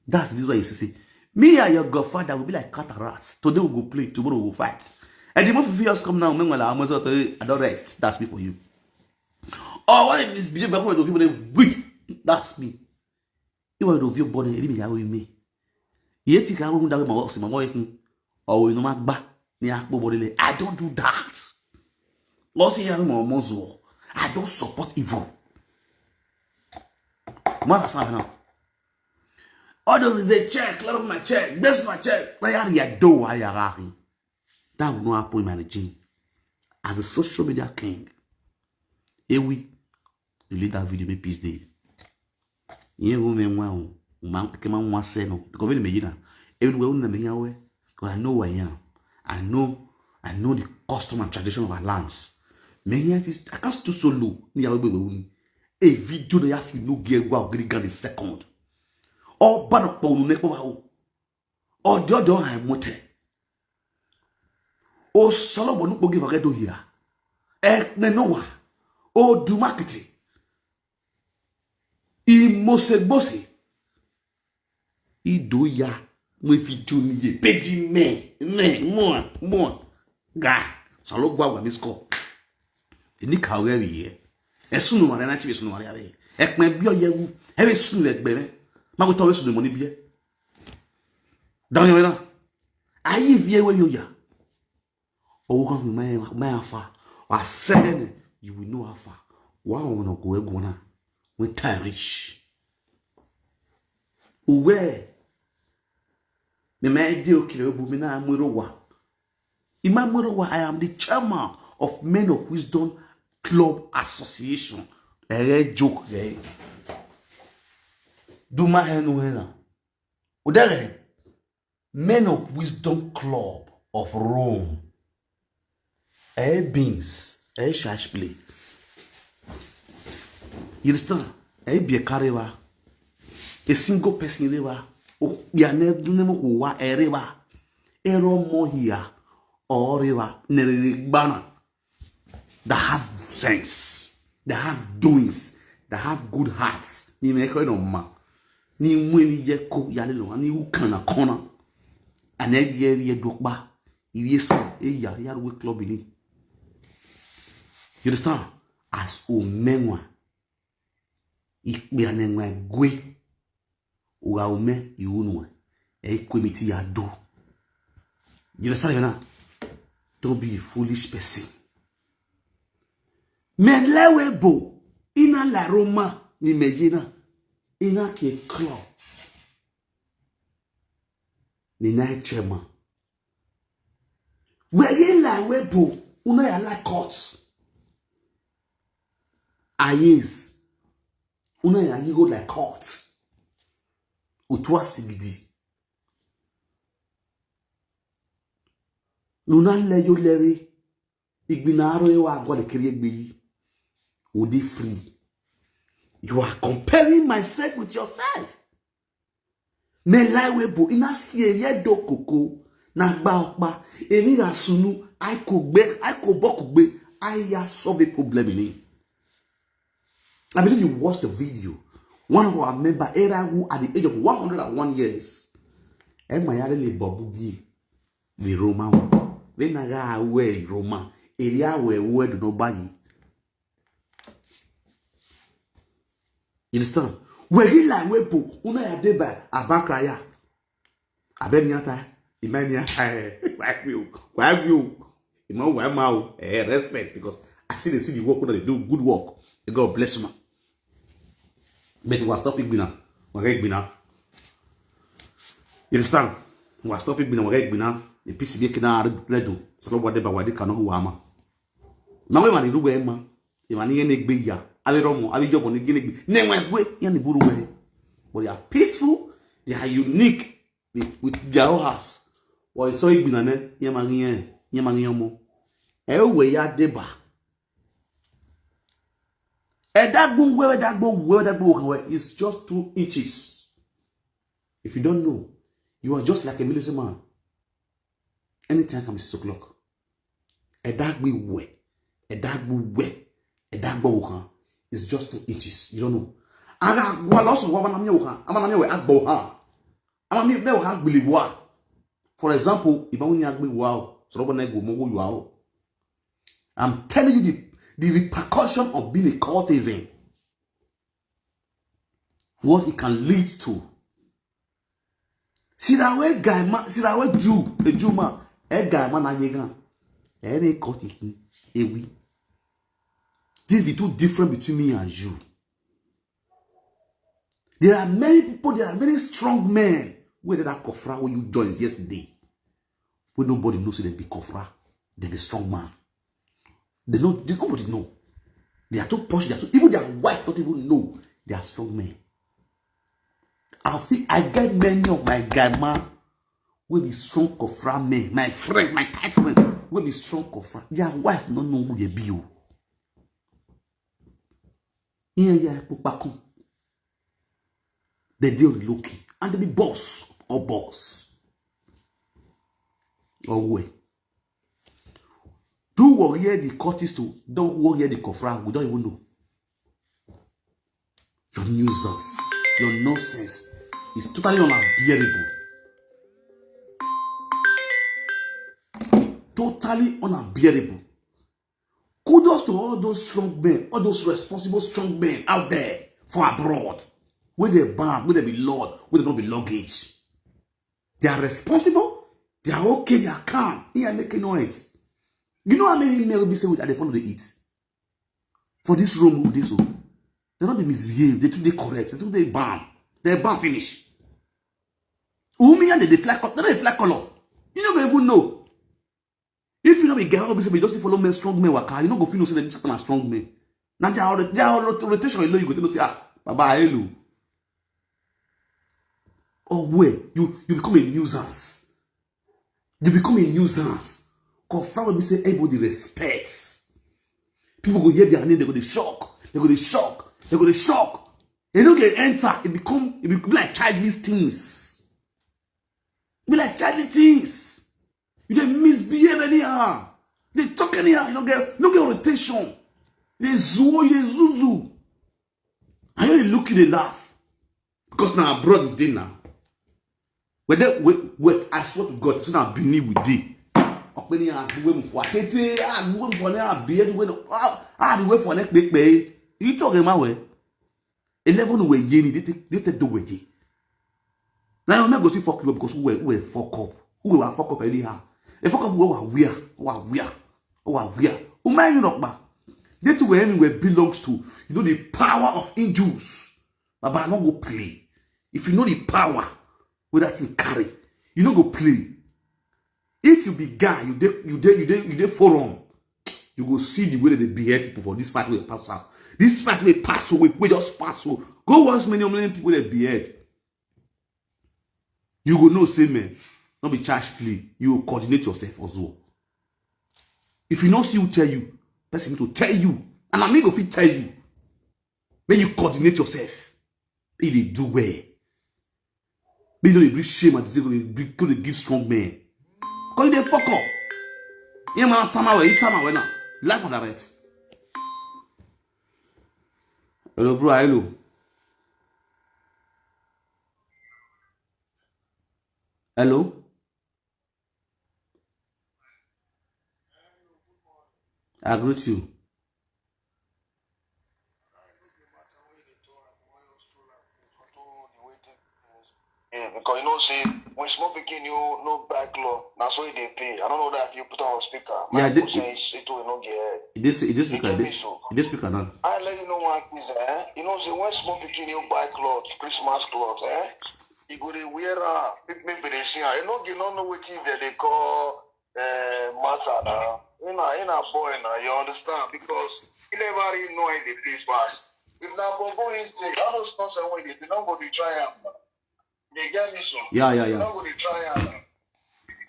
that's this way you see. Me and your godfather will be like cat and rats. Today we go play, tomorrow we go fight. And the more fifty years come now, meanwhile, I'm also I don't rest. That's me for you. Oh, what if this video back to people weak? That's me. If I don't feel body, it be that way me. Yet you can't go that way my work, my work. Oh, you know my back. I don't do that. What's here more more. I don't support evil. What is now? All those is a check, lot of my check, best my check. Why are you do? Why are you? That will not happen in my regime. As a social media king, eh, we delete that video, make peace day. Yeah, woman, wow, man, come on, one say no. Because when me, you know, everywhere we me here, because I know who I am. I know, I know the custom and tradition of our lands. Me here, it is I can't do so low. Ni yawe be we. A video na ya fi no get wa ogiri gan in second. All ban up on nepo wa o. All the other I mote. O solo bonu pogi vage do here. E me no wa. O du marketing. Imosegbose. Ido ya. Mo fi tu ni ye. Peji me. Me. Mo. Mo. Ga. Salo gwa wa mi score. Ni ka we wi ye. E sunu mare na ti sunu mare ave. E pe bi oye wu. E be sunu le gbe me. Ma ko to we sunu mo ni bi e. Dan yo na. Ayi vi e we yo ya. Owo kan fi my my afa. Wa sene, you will know how far. Wa won go e go na. When time reach. Uwe. Me me de o kile bu mi na amuro wa. Imamuro wa, I am the chairman of Men of Wisdom Club Association. Ere joke re. Do my hand no hand. Udere. Men of Wisdom Club of Rome. Eh, beans. Eh, church play. You understand? Eh, be a careva. A single person river. Oh, ya ne, ne mo wa a river. Ero mo here. Or river. Nere gbana. That have sense, that have doings, that have good hearts. Ni me ko no ma. Ni mwe ni ye ko ya le lo, ni u kana kona. Ane ye ye do pa. Iye sa, e ya, ya we club ni. You understand? As o menwa. Ikpe anenwa gwe. Uga ume iunue. E kwemiti ya do. You understand now? Don't be a foolish person. Men lewe bo ina la Roma ni meyena ina ke club ni na echema. Where ye la we bo una ya like courts. Ayes. Una ya yigo like courts. Utua sigidi. Luna le yo lere. Igbina aro ewa agwa le kiri egbe yi. Udi free. You are comparing myself with yourself. Me lai we bo ina si eye do koko na gba opa. Emi ga sunu ai ko gbe, ai ko bo ko gbe, ai ya solve a problem ni. I believe you watched the video. One of our member era who at the age of one hundred and one years. E ma ya le bobu bi the Roman. We na ga we Roman. Area we we do no buy. You understand? We gi la we po una ya de ba abakra ya. Abeni ata, imani ata. Kwa gbe o, kwa gbe o. Ima wa ma o. Eh, respect because I see they see the work that they do, good work. May God bless you, man. But we stop it now. We get now. You understand? We stop it now. We get now. The P C B can redo. So what they ba wa de kanogu wa ma. Ma we mani ruwe ma. E mani yene gbe ya. Ave romo, ave jobo ni gene gbe. Ne we gwe, yani buru we. But they are peaceful, they are unique with, with their own house. Wa so igbina ne, ye ma yen, ye ma yen mo. E we ya deba. E dagbo we, e dagbo we, e dagbo we, it's just two inches. If you don't know, you are just like a military man. Anytime can be six o'clock. E dagbo we, e dagbo we, e dagbo we kan. It's just two inches. You don't know. Aga gwa lo so wa ma na mi o kan. Ama na mi we agbo ha. Ama mi be o ha gbili wa. For example, iba uni agbi wa o. So robo na go mo go you are. I'm telling you the, the repercussion of being a cultism. What it can lead to. Sirawe guy ma, sirawe Jew, a Jew man. E guy man na yegan. E ne cultism. E we. This is the two difference between me and you. There are many people, there are many strong men where that kofra where you joined yesterday. Where nobody knows them be kofra, they be strong man. They know they, nobody know. They are too posh, they are too, even their wife don't even know they are strong men. I think I get many of my guy man will be strong kofra men. My friend, my tight friend will be strong kofra. Their wife don't know who they be. Oh. Here, yeah, pupakun. They deal with Loki. And they be boss or boss. Or way. Do what here the court is to, don't what here the kofra, we don't even know. Your nuisance, your nonsense is totally unbearable. Totally unbearable. Kudos to all those strong men, all those responsible strong men out there for abroad. Where they ban, where they be lord, where they don't be luggage. They are responsible, they are okay, they are calm. They are making noise. You know how many men will be saying at the front of the eat? For this room, who this so? They don't be misbehave, they too they correct, they too they ban. They ban finish. Umi and they fly color, they fly color. You never even know. If you know a guy, obviously, you just follow men, strong men, waka. You know, go feel no say them kind of strong men. Now they are they are rotation. You know, you go to say, ah, baba, hello. Oh, where you you become a nuisance. You become a nuisance. Confirm when we say everybody respects. People go hear their name, they go to shock. They go to shock. They go to shock. They don't get enter. It become it become like childish things. Be like childish things. You dey misbehave anyhow. They talk anyhow. You don't get no get rotation. They zuo, you dey zuzu. And you dey look, you dey laugh. Because now abroad you dey now. Whether wait, wait, I swear to God, so now Benin with thee. Ọpẹni àdúgbò mu fún àtẹtẹ àdúgbò mu fún ní àbí ẹdúgbò náà àdúgbò fún ní pépé. You talk him away. Eleven we yeni they take they take do we. Now you go see fuck you up because who we who we fuck up. Who we fuck up anyhow. A fuck up who we wear, who we wear, who we wear. Who man you not ba? They two where anywhere belongs to. You know the power of angels. Baba, I no go play. If you know the power where that thing carry, you no go play. If you be guy, you dey you dey you dey you dey forum, you go see the way that they behead people for this fight wey pass out. This fight wey pass away, wey just pass away. Go watch many many people that behead. You go know say man, no be charge play. You go coordinate yourself as well. If you no see who tell you, person need to tell you, and I me go fit tell you. Make you coordinate yourself. Make you dey do well. Make you no dey bring shame and dey go dey bring go dey give strong men. Cause you dey fuck up. Yeah man, time away, time away now. Life on the right. Hello, bro. Hello. Hello. I greet you. Yeah, because you know, see, when small pikin you no buy cloth, now so they pay. I don't know that if you put on speaker. Yeah, My they- people say it's it will not get. It is it is You speaker. get me This so. It is speaker now. I let you know one thing, eh? You know, see, when small pikin you buy cloth, Christmas cloth, eh? You go dey wear am, people make they see am. You know, you no know wetin dem dey call eh, matter now. You know, na him na boy na, you understand? Because he never really know how he dey play pass. If na go go in take, all those nonsense wey he dey do, no go dey try am na. You dey get me so? Yeah, yeah, You yeah. no go dey try am na.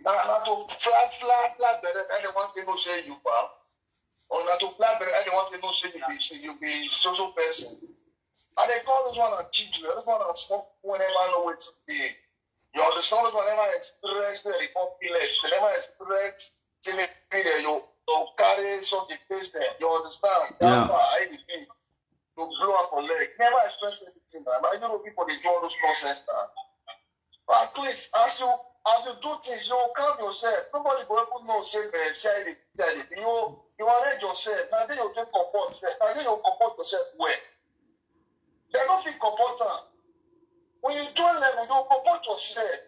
Na na to flat flat flat belle, anyone dey know say you pa. Or na to flat belle, anyone dey know say you be say you be so so person. And they call this one a children, this one a small people wey never know wetin dey. You understand? This one never experience the confidence, they never experience say maybe they you you carry something face them. You understand? Yeah. That's why I dey be. You blow up for leg. Never experience anything, man. I know people dey do all those nonsense, man. But please, as you as you do things, you calm yourself. Nobody go even know say man, say I dey say I dey. You you arrange yourself. Na then you take comfort. Na then you comfort yourself well. They no fit comfort am. When you join level, you comfort yourself.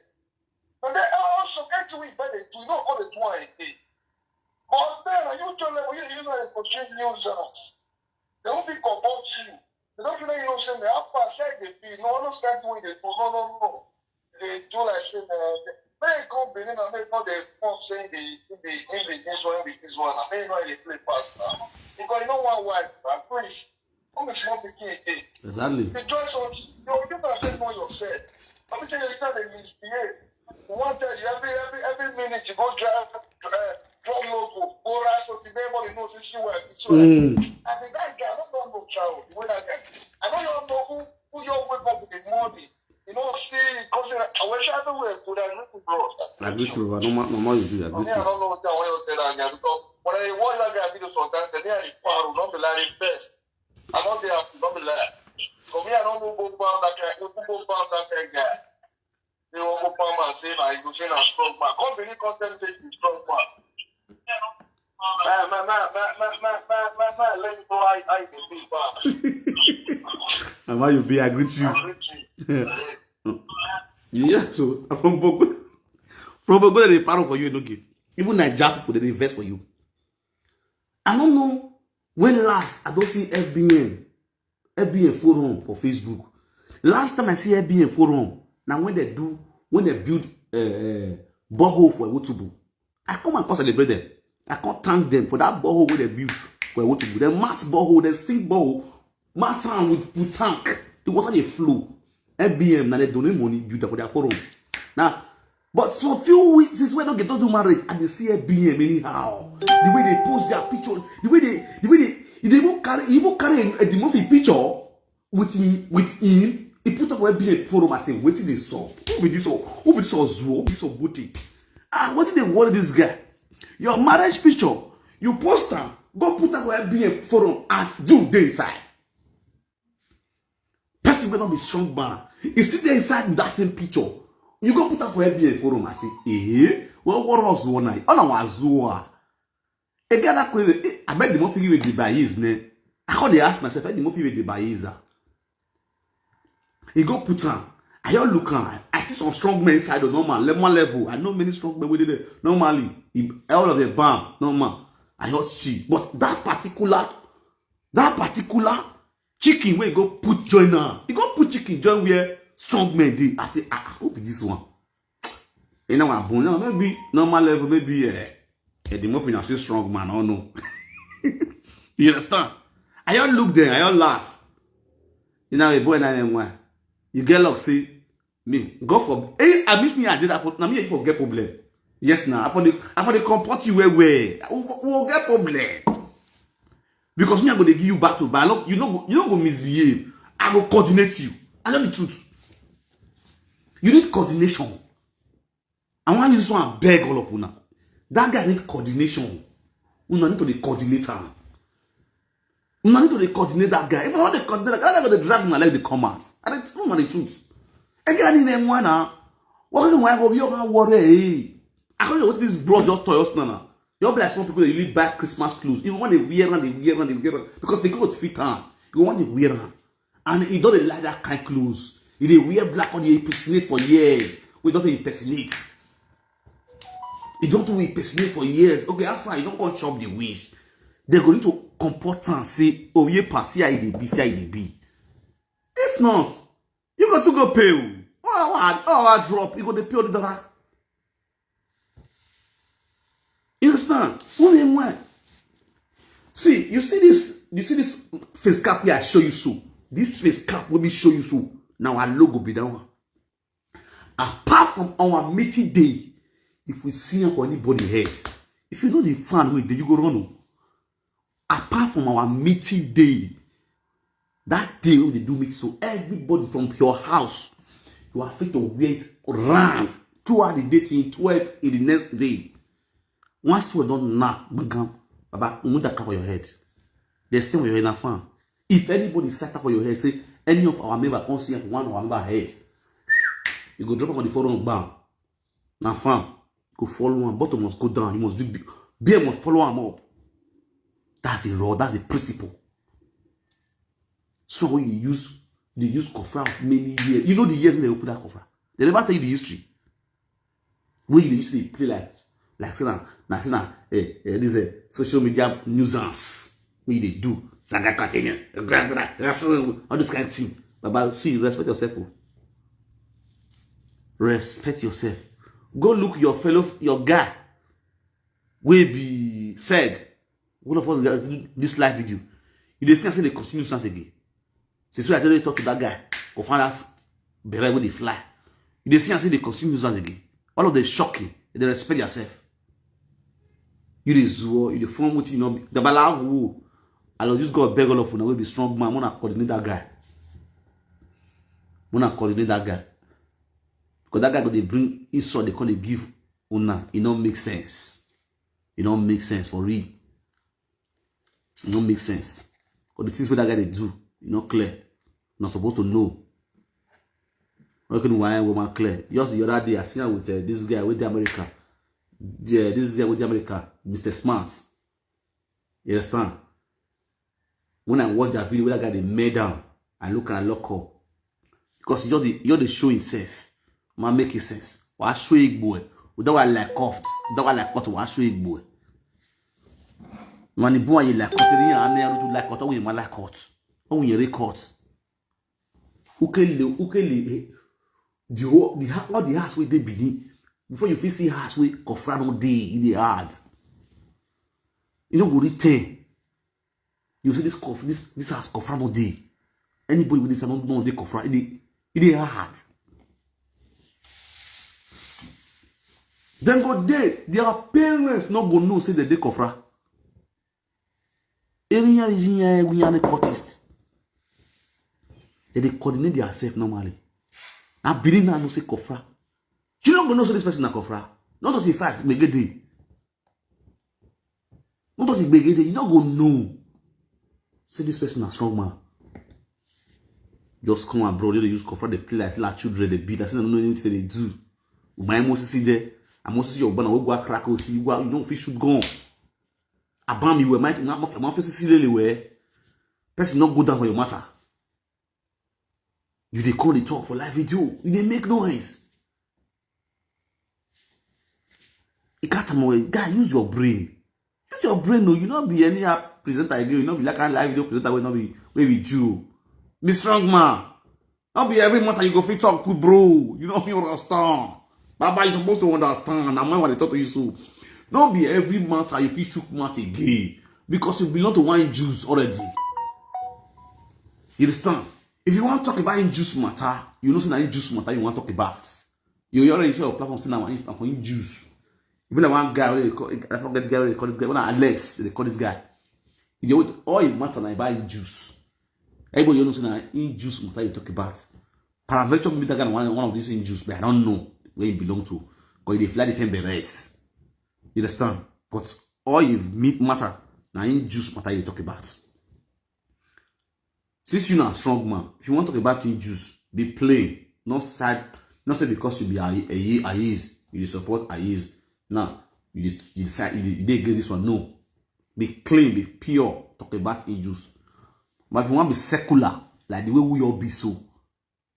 And then also get you if they do, you no go dey do am again. But then you join level, you you know dey pursue new zones. They no fit comfort you. They no fit let you know say man, how far say I dey be. No, no start wey dey do. No, no, no. They do like say man, make come Benin and make come dey come say be be be this one, be this one. And make no dey play pass now. Because you know one wife, and please, come be small pikin again. Exactly. You join some you you fit affect more yourself. Let me tell you, you can't misbehave. One tell you every every every minute you go drive uh, drive local, go rush something, everybody knows this you were this one. Mm. I mean that guy, I don't know no child. The way that guy, I know you don't know who who you wake up in the morning. You know, see, because I wish I don't wear good. I look bro. I agree to you. No matter no matter you do, I For agree me, I to you. Don't know what I want to tell that guy because when I watch that guy video sometimes, they are the power, don't be like best. I don't be happy, don't be like. For me, I don't know go pound that guy. Go go pound that guy. They will go pound and say, "Nah, you go say na strong man." Come believe, come tell me say you strong man. Man, man, man, man, man, man, man, man, man, let me know how how you dey feel, boss. And why you be agree to you? I agree to you. Yeah, so from Bogo, from Bogo, they paro for you, no give. Even Naija people, they invest for you. I don't know when last I don't see F B N, F B N forum for Facebook. Last time I see F B N forum, now when they do, when they build uh, uh, borehole for Ewotubu, I come and come celebrate them. I come thank them for that borehole where they build for Ewotubu. The mass borehole, the sink borehole, mass town with, with tank. The water they flow. F B M, now they donate money, build up for their forum. Now, but for a few weeks since we don't get to do marriage, I dey see F B M anyhow. The way they post their picture, the way they, the way they, they even carry, even carry a, a Eddie Murphy picture with him, with him. He put up F B M forum and say, "Wetin dey sup? Who be this one? Who be this one? Zuo? Who be this one? Booty? Ah, wetin dey worry this guy? Your marriage picture, you post am, go put am for F B M forum and you dey inside." Person wey no be strong man, e still dey inside that same picture. You go put am for F B M forum and say, "Eh, well, what else one night? Oh, no, was Zua." Again, that question, eh, I bet the more figure with the bias, ne? I call the ask myself, "Eh, the more figure with the bias, ah." He go put am. I all look am. I see some strong men inside the normal, level, level. I know many strong men with it normally. He, all of the bam, normal. I just see. But that particular, that particular chicken wey go put join am. He go put chicken join where strong men dey. I say, "Ah, ah, who be this one?" You know, I bone now, maybe normal level, maybe uh, Eddie Murphy na still strong man, I don't know. You understand? I all look there, I all laugh. You know, a boy na one. You get luck, see me. God for, hey, I miss me, I did that for, na me, you for get problem. Yes, now, I for the, I for the comport you well, well. We, we will get problem. Because me, I go dey give you back to back. No, you no go, you no go misbehave. I go coordinate you. I know the truth. You need coordination. I want you to beg all of una. That guy need coordination. Una need to dey coordinate am. Una need to dey coordinate that guy. If I want to coordinate that guy, that guy go dey drag una like the commas. I dey tell una the truth. Again, I need one now. What do you want to be your worry? I can't know what this bro just told us now. Now you be like some people that you live back Christmas clothes. You want to wear and they wear and they wear am because they go to fit am. You want to wear am. And he don't like that kind of clothes. He dey wear black on the impersonate for years. We don't impersonate. He don't do impersonate for years. Okay, how far? You don't go chop the wish. They're going to comport and say, "Oh, yeah, pa, see how e dey be, see how e dey be." If not, you got to go pay. Oh, I, oh, I drop. You go to pay the dollar. You understand? Who name why? See, you see this, you see this face cap here I show you so. This face cap wey me show you so. Now our logo be that one. Apart from our meeting day, if we see am for anybody head, if you know the fan wey dey, you go run o. Apart from our meeting day, that day wey we dey do meet, so everybody from your house, you are free to wear it round throughout the day till twelve in the next day. Once twelve don knack, gbagam, baba, remove that cap for your head. They say for your head na fan. If anybody set up for your head, say any of our member come see am for one of our member head, you go drop am on the forum, bam. Na fan. Go follow am. Bottom must go down. You must be, beer must follow am up. That's the law. That's the principle. So when you use, they use cofra of many years. You know the years when they open that cofra. They never tell you the history. When you used to play like, like say na, na say na, eh, eh, this, eh, social media nuisance. Wey you dey do. Saga continue. All this kind of thing. Baba, see, respect yourself o. Respect yourself. Go look your fellow, your guy wey be said, one of us that do this live video. You dey see am say dey continue nuisance again. Since wey I tell you talk to that guy, go find that bere wey dey fly. You dey see am say dey continue nuisance again. All of them shocking. They respect yourself. You dey zuo, you dey form wetin you no be. Dabalawo. I love this God beg all of una wey be strong man. Una coordinate that guy. Una coordinate that guy. Because that guy go dey bring insult, they come dey give una. E no make sense. E no make sense for real. E no make sense. Because the things wey that guy dey do, e no clear. Una suppose to know. Okay, why woman clear? Just the other day, I see am with, uh, this guy wey dey America. Yeah, this guy wey dey America, Mister Smart. You understand? When I watch that video, wey that guy dey mare down, I look and I lock up. Because he just dey, he just dey show himself. Man, make it sense. Wa show igbo e. That wa like cut. That wa like cut, wa show igbo e. When the boy you like cut, you are near to like cut, oh, you like cut. Oh, you like cut. Ukele, ukele, eh, the whole, the ha-, all the house wey dey Benin. Before you fit see house wey cofra no dey, e dey hard. You no go reach ten. You see this cof-, this, this house cofra no dey. Anybody with this no, no dey cofra, e dey, e dey hard. Then go dey, their parents no go know say they dey cofra. Area, area, area, the cultist. They dey coordinate themselves normally. Na Benin na know say cofra. You no go know say this person na cofra. Not that in fact, gbege dey. Not that gbege dey. You no go know say this person na strong man. Just come abroad, they use cofra, they play like, like children, they beat. I say, no know anything they do. My Moses is there. I must see your banner. We go crack, we see you go, you don't fit shoot gun. Abam, you were might, my office is really where. Person not go down for your matter. You dey call the talk for live video. You dey make noise. You got more guy. Use your brain. Use your brain. No, you not be any app presenter again. You not be like a live video presenter. Will not be, will be Jew. Be strong man. Not be every matter you go fit talk with, bro. You know you understand. Baba, you supposed to understand. I'm when they talk to you so. Not be every matter you fit shook mouth again because you belong to one Jews already. You understand? If you want to talk about in Jews matter, you know say na in Jews matter you want to talk about. You already show your platform say na one for in Jews. You be like one guy wey they call, I forget the guy wey they call this guy. When Alex, they call this guy. You dey with all your matter na about in Jews. Everybody you know say na in Jews matter you talk about. Paraventure be that guy one, one of these in Jews, but I don't know where he belong to. Because he dey fly different berets. You understand? But all you meet matter na in Jews matter you talk about. Since you na strong man, if you want to talk about in Jews, be plain. Not sad, not say because you be a, a, a is, you dey support a is. Now, you dey, you decide, you dey, you dey against this one. No. Be clean, be pure. Talk about in Jews. But if you want to be secular, like the way we all be so,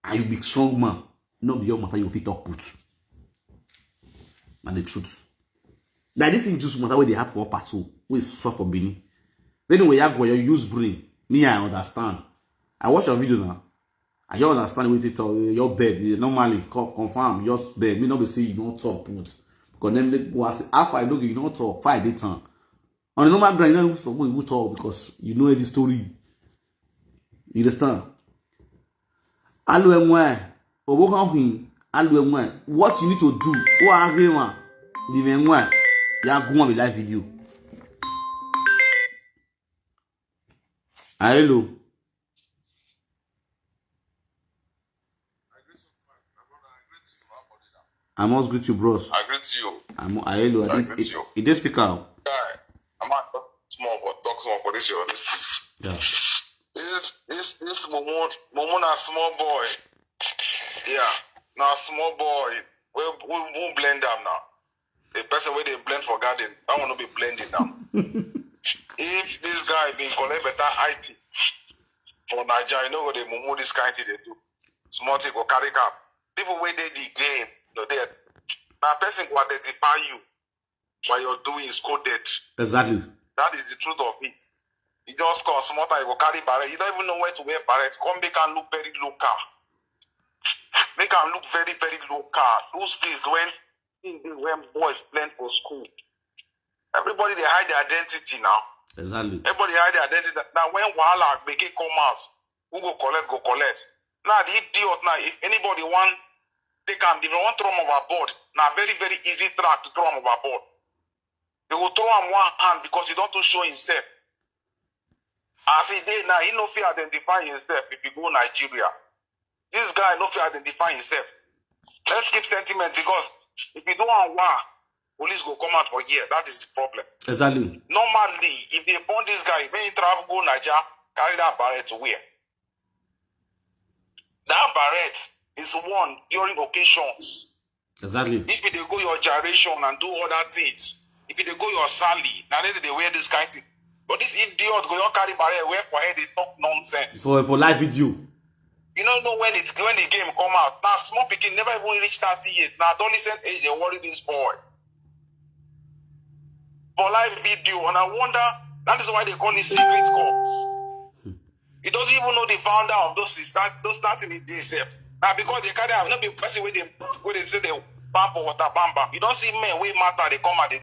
and you be strong man, no be your matter you fit talk put. Na the truth. Like this in Jews matter wey dey happen for Upper Two, wey suffer for Benin. Anyway, you go, you use brain. Me, I understand. I watch your video now. I just understand what you talk. Your bed, you normally co-, confirm, just bed. Me not be say you don't talk put. Because then they go ask, how far I know you don't talk, five day time. On a normal ground, you don't even talk because you know the story. You understand? Alu enwe, obo kan hin, alu enwe. What you need to do? O age ma, ni enwe. Ya gun be live video. Hello. I must greet you, bros. I greet you. I'm I hello. I I did, greet it, you. It did speak out. Guy, I'm not talk small for talk small for this your this. Yeah. This this this Momo Momo na small boy. Yeah, na small boy. We we we blend am now. The person wey dey blend for garden, that one no be blending now. If this guy bin collect better I T for Naija, you know what they mumu this kind thing they do. Small thing go carry cap. People wey dey the game, no dey. Na person go identify you by your doings coded. Exactly. That is the truth of it. You just come small time, you go carry barret. You don't even know where to wear barret. Come make am look very local. Make am look very, very local. Those days when thing dey when boys blend for school. Everybody dey hide their identity now. Exactly. Everybody hide their identity. Now when wahala gbege come out, who go collect, go collect. Now the idiot now, if anybody want take am, if you want throw am overboard, now very, very easy track to throw am overboard. They will throw am one hand because he don't to show himself. As he dey now, he no fit identify himself if he go Nigeria. This guy no fit identify himself. Let's keep sentiment because if you don't want war, police go come out for here. That is the problem. Exactly. Normally, if they burn this guy, when he travel go Niger, carry that barret to where? That barret is worn during occasions. Exactly. If you dey go your gyration and do other things, if you dey go your sally, now they dey wear this kind thing. But this idiot go your carry barret wear for head, they talk nonsense. For for live video. You don't know when it when the game come out. Now small pikin never even reach thirty years. Now adolescent age they worry this boy. For live video, and I wonder that is why they call it secret cops. He doesn't even know the founder of those start those starting in D S F. Now because they carry out not be person where they where they say they ban for water bam bam. You don't see men way matter they come out they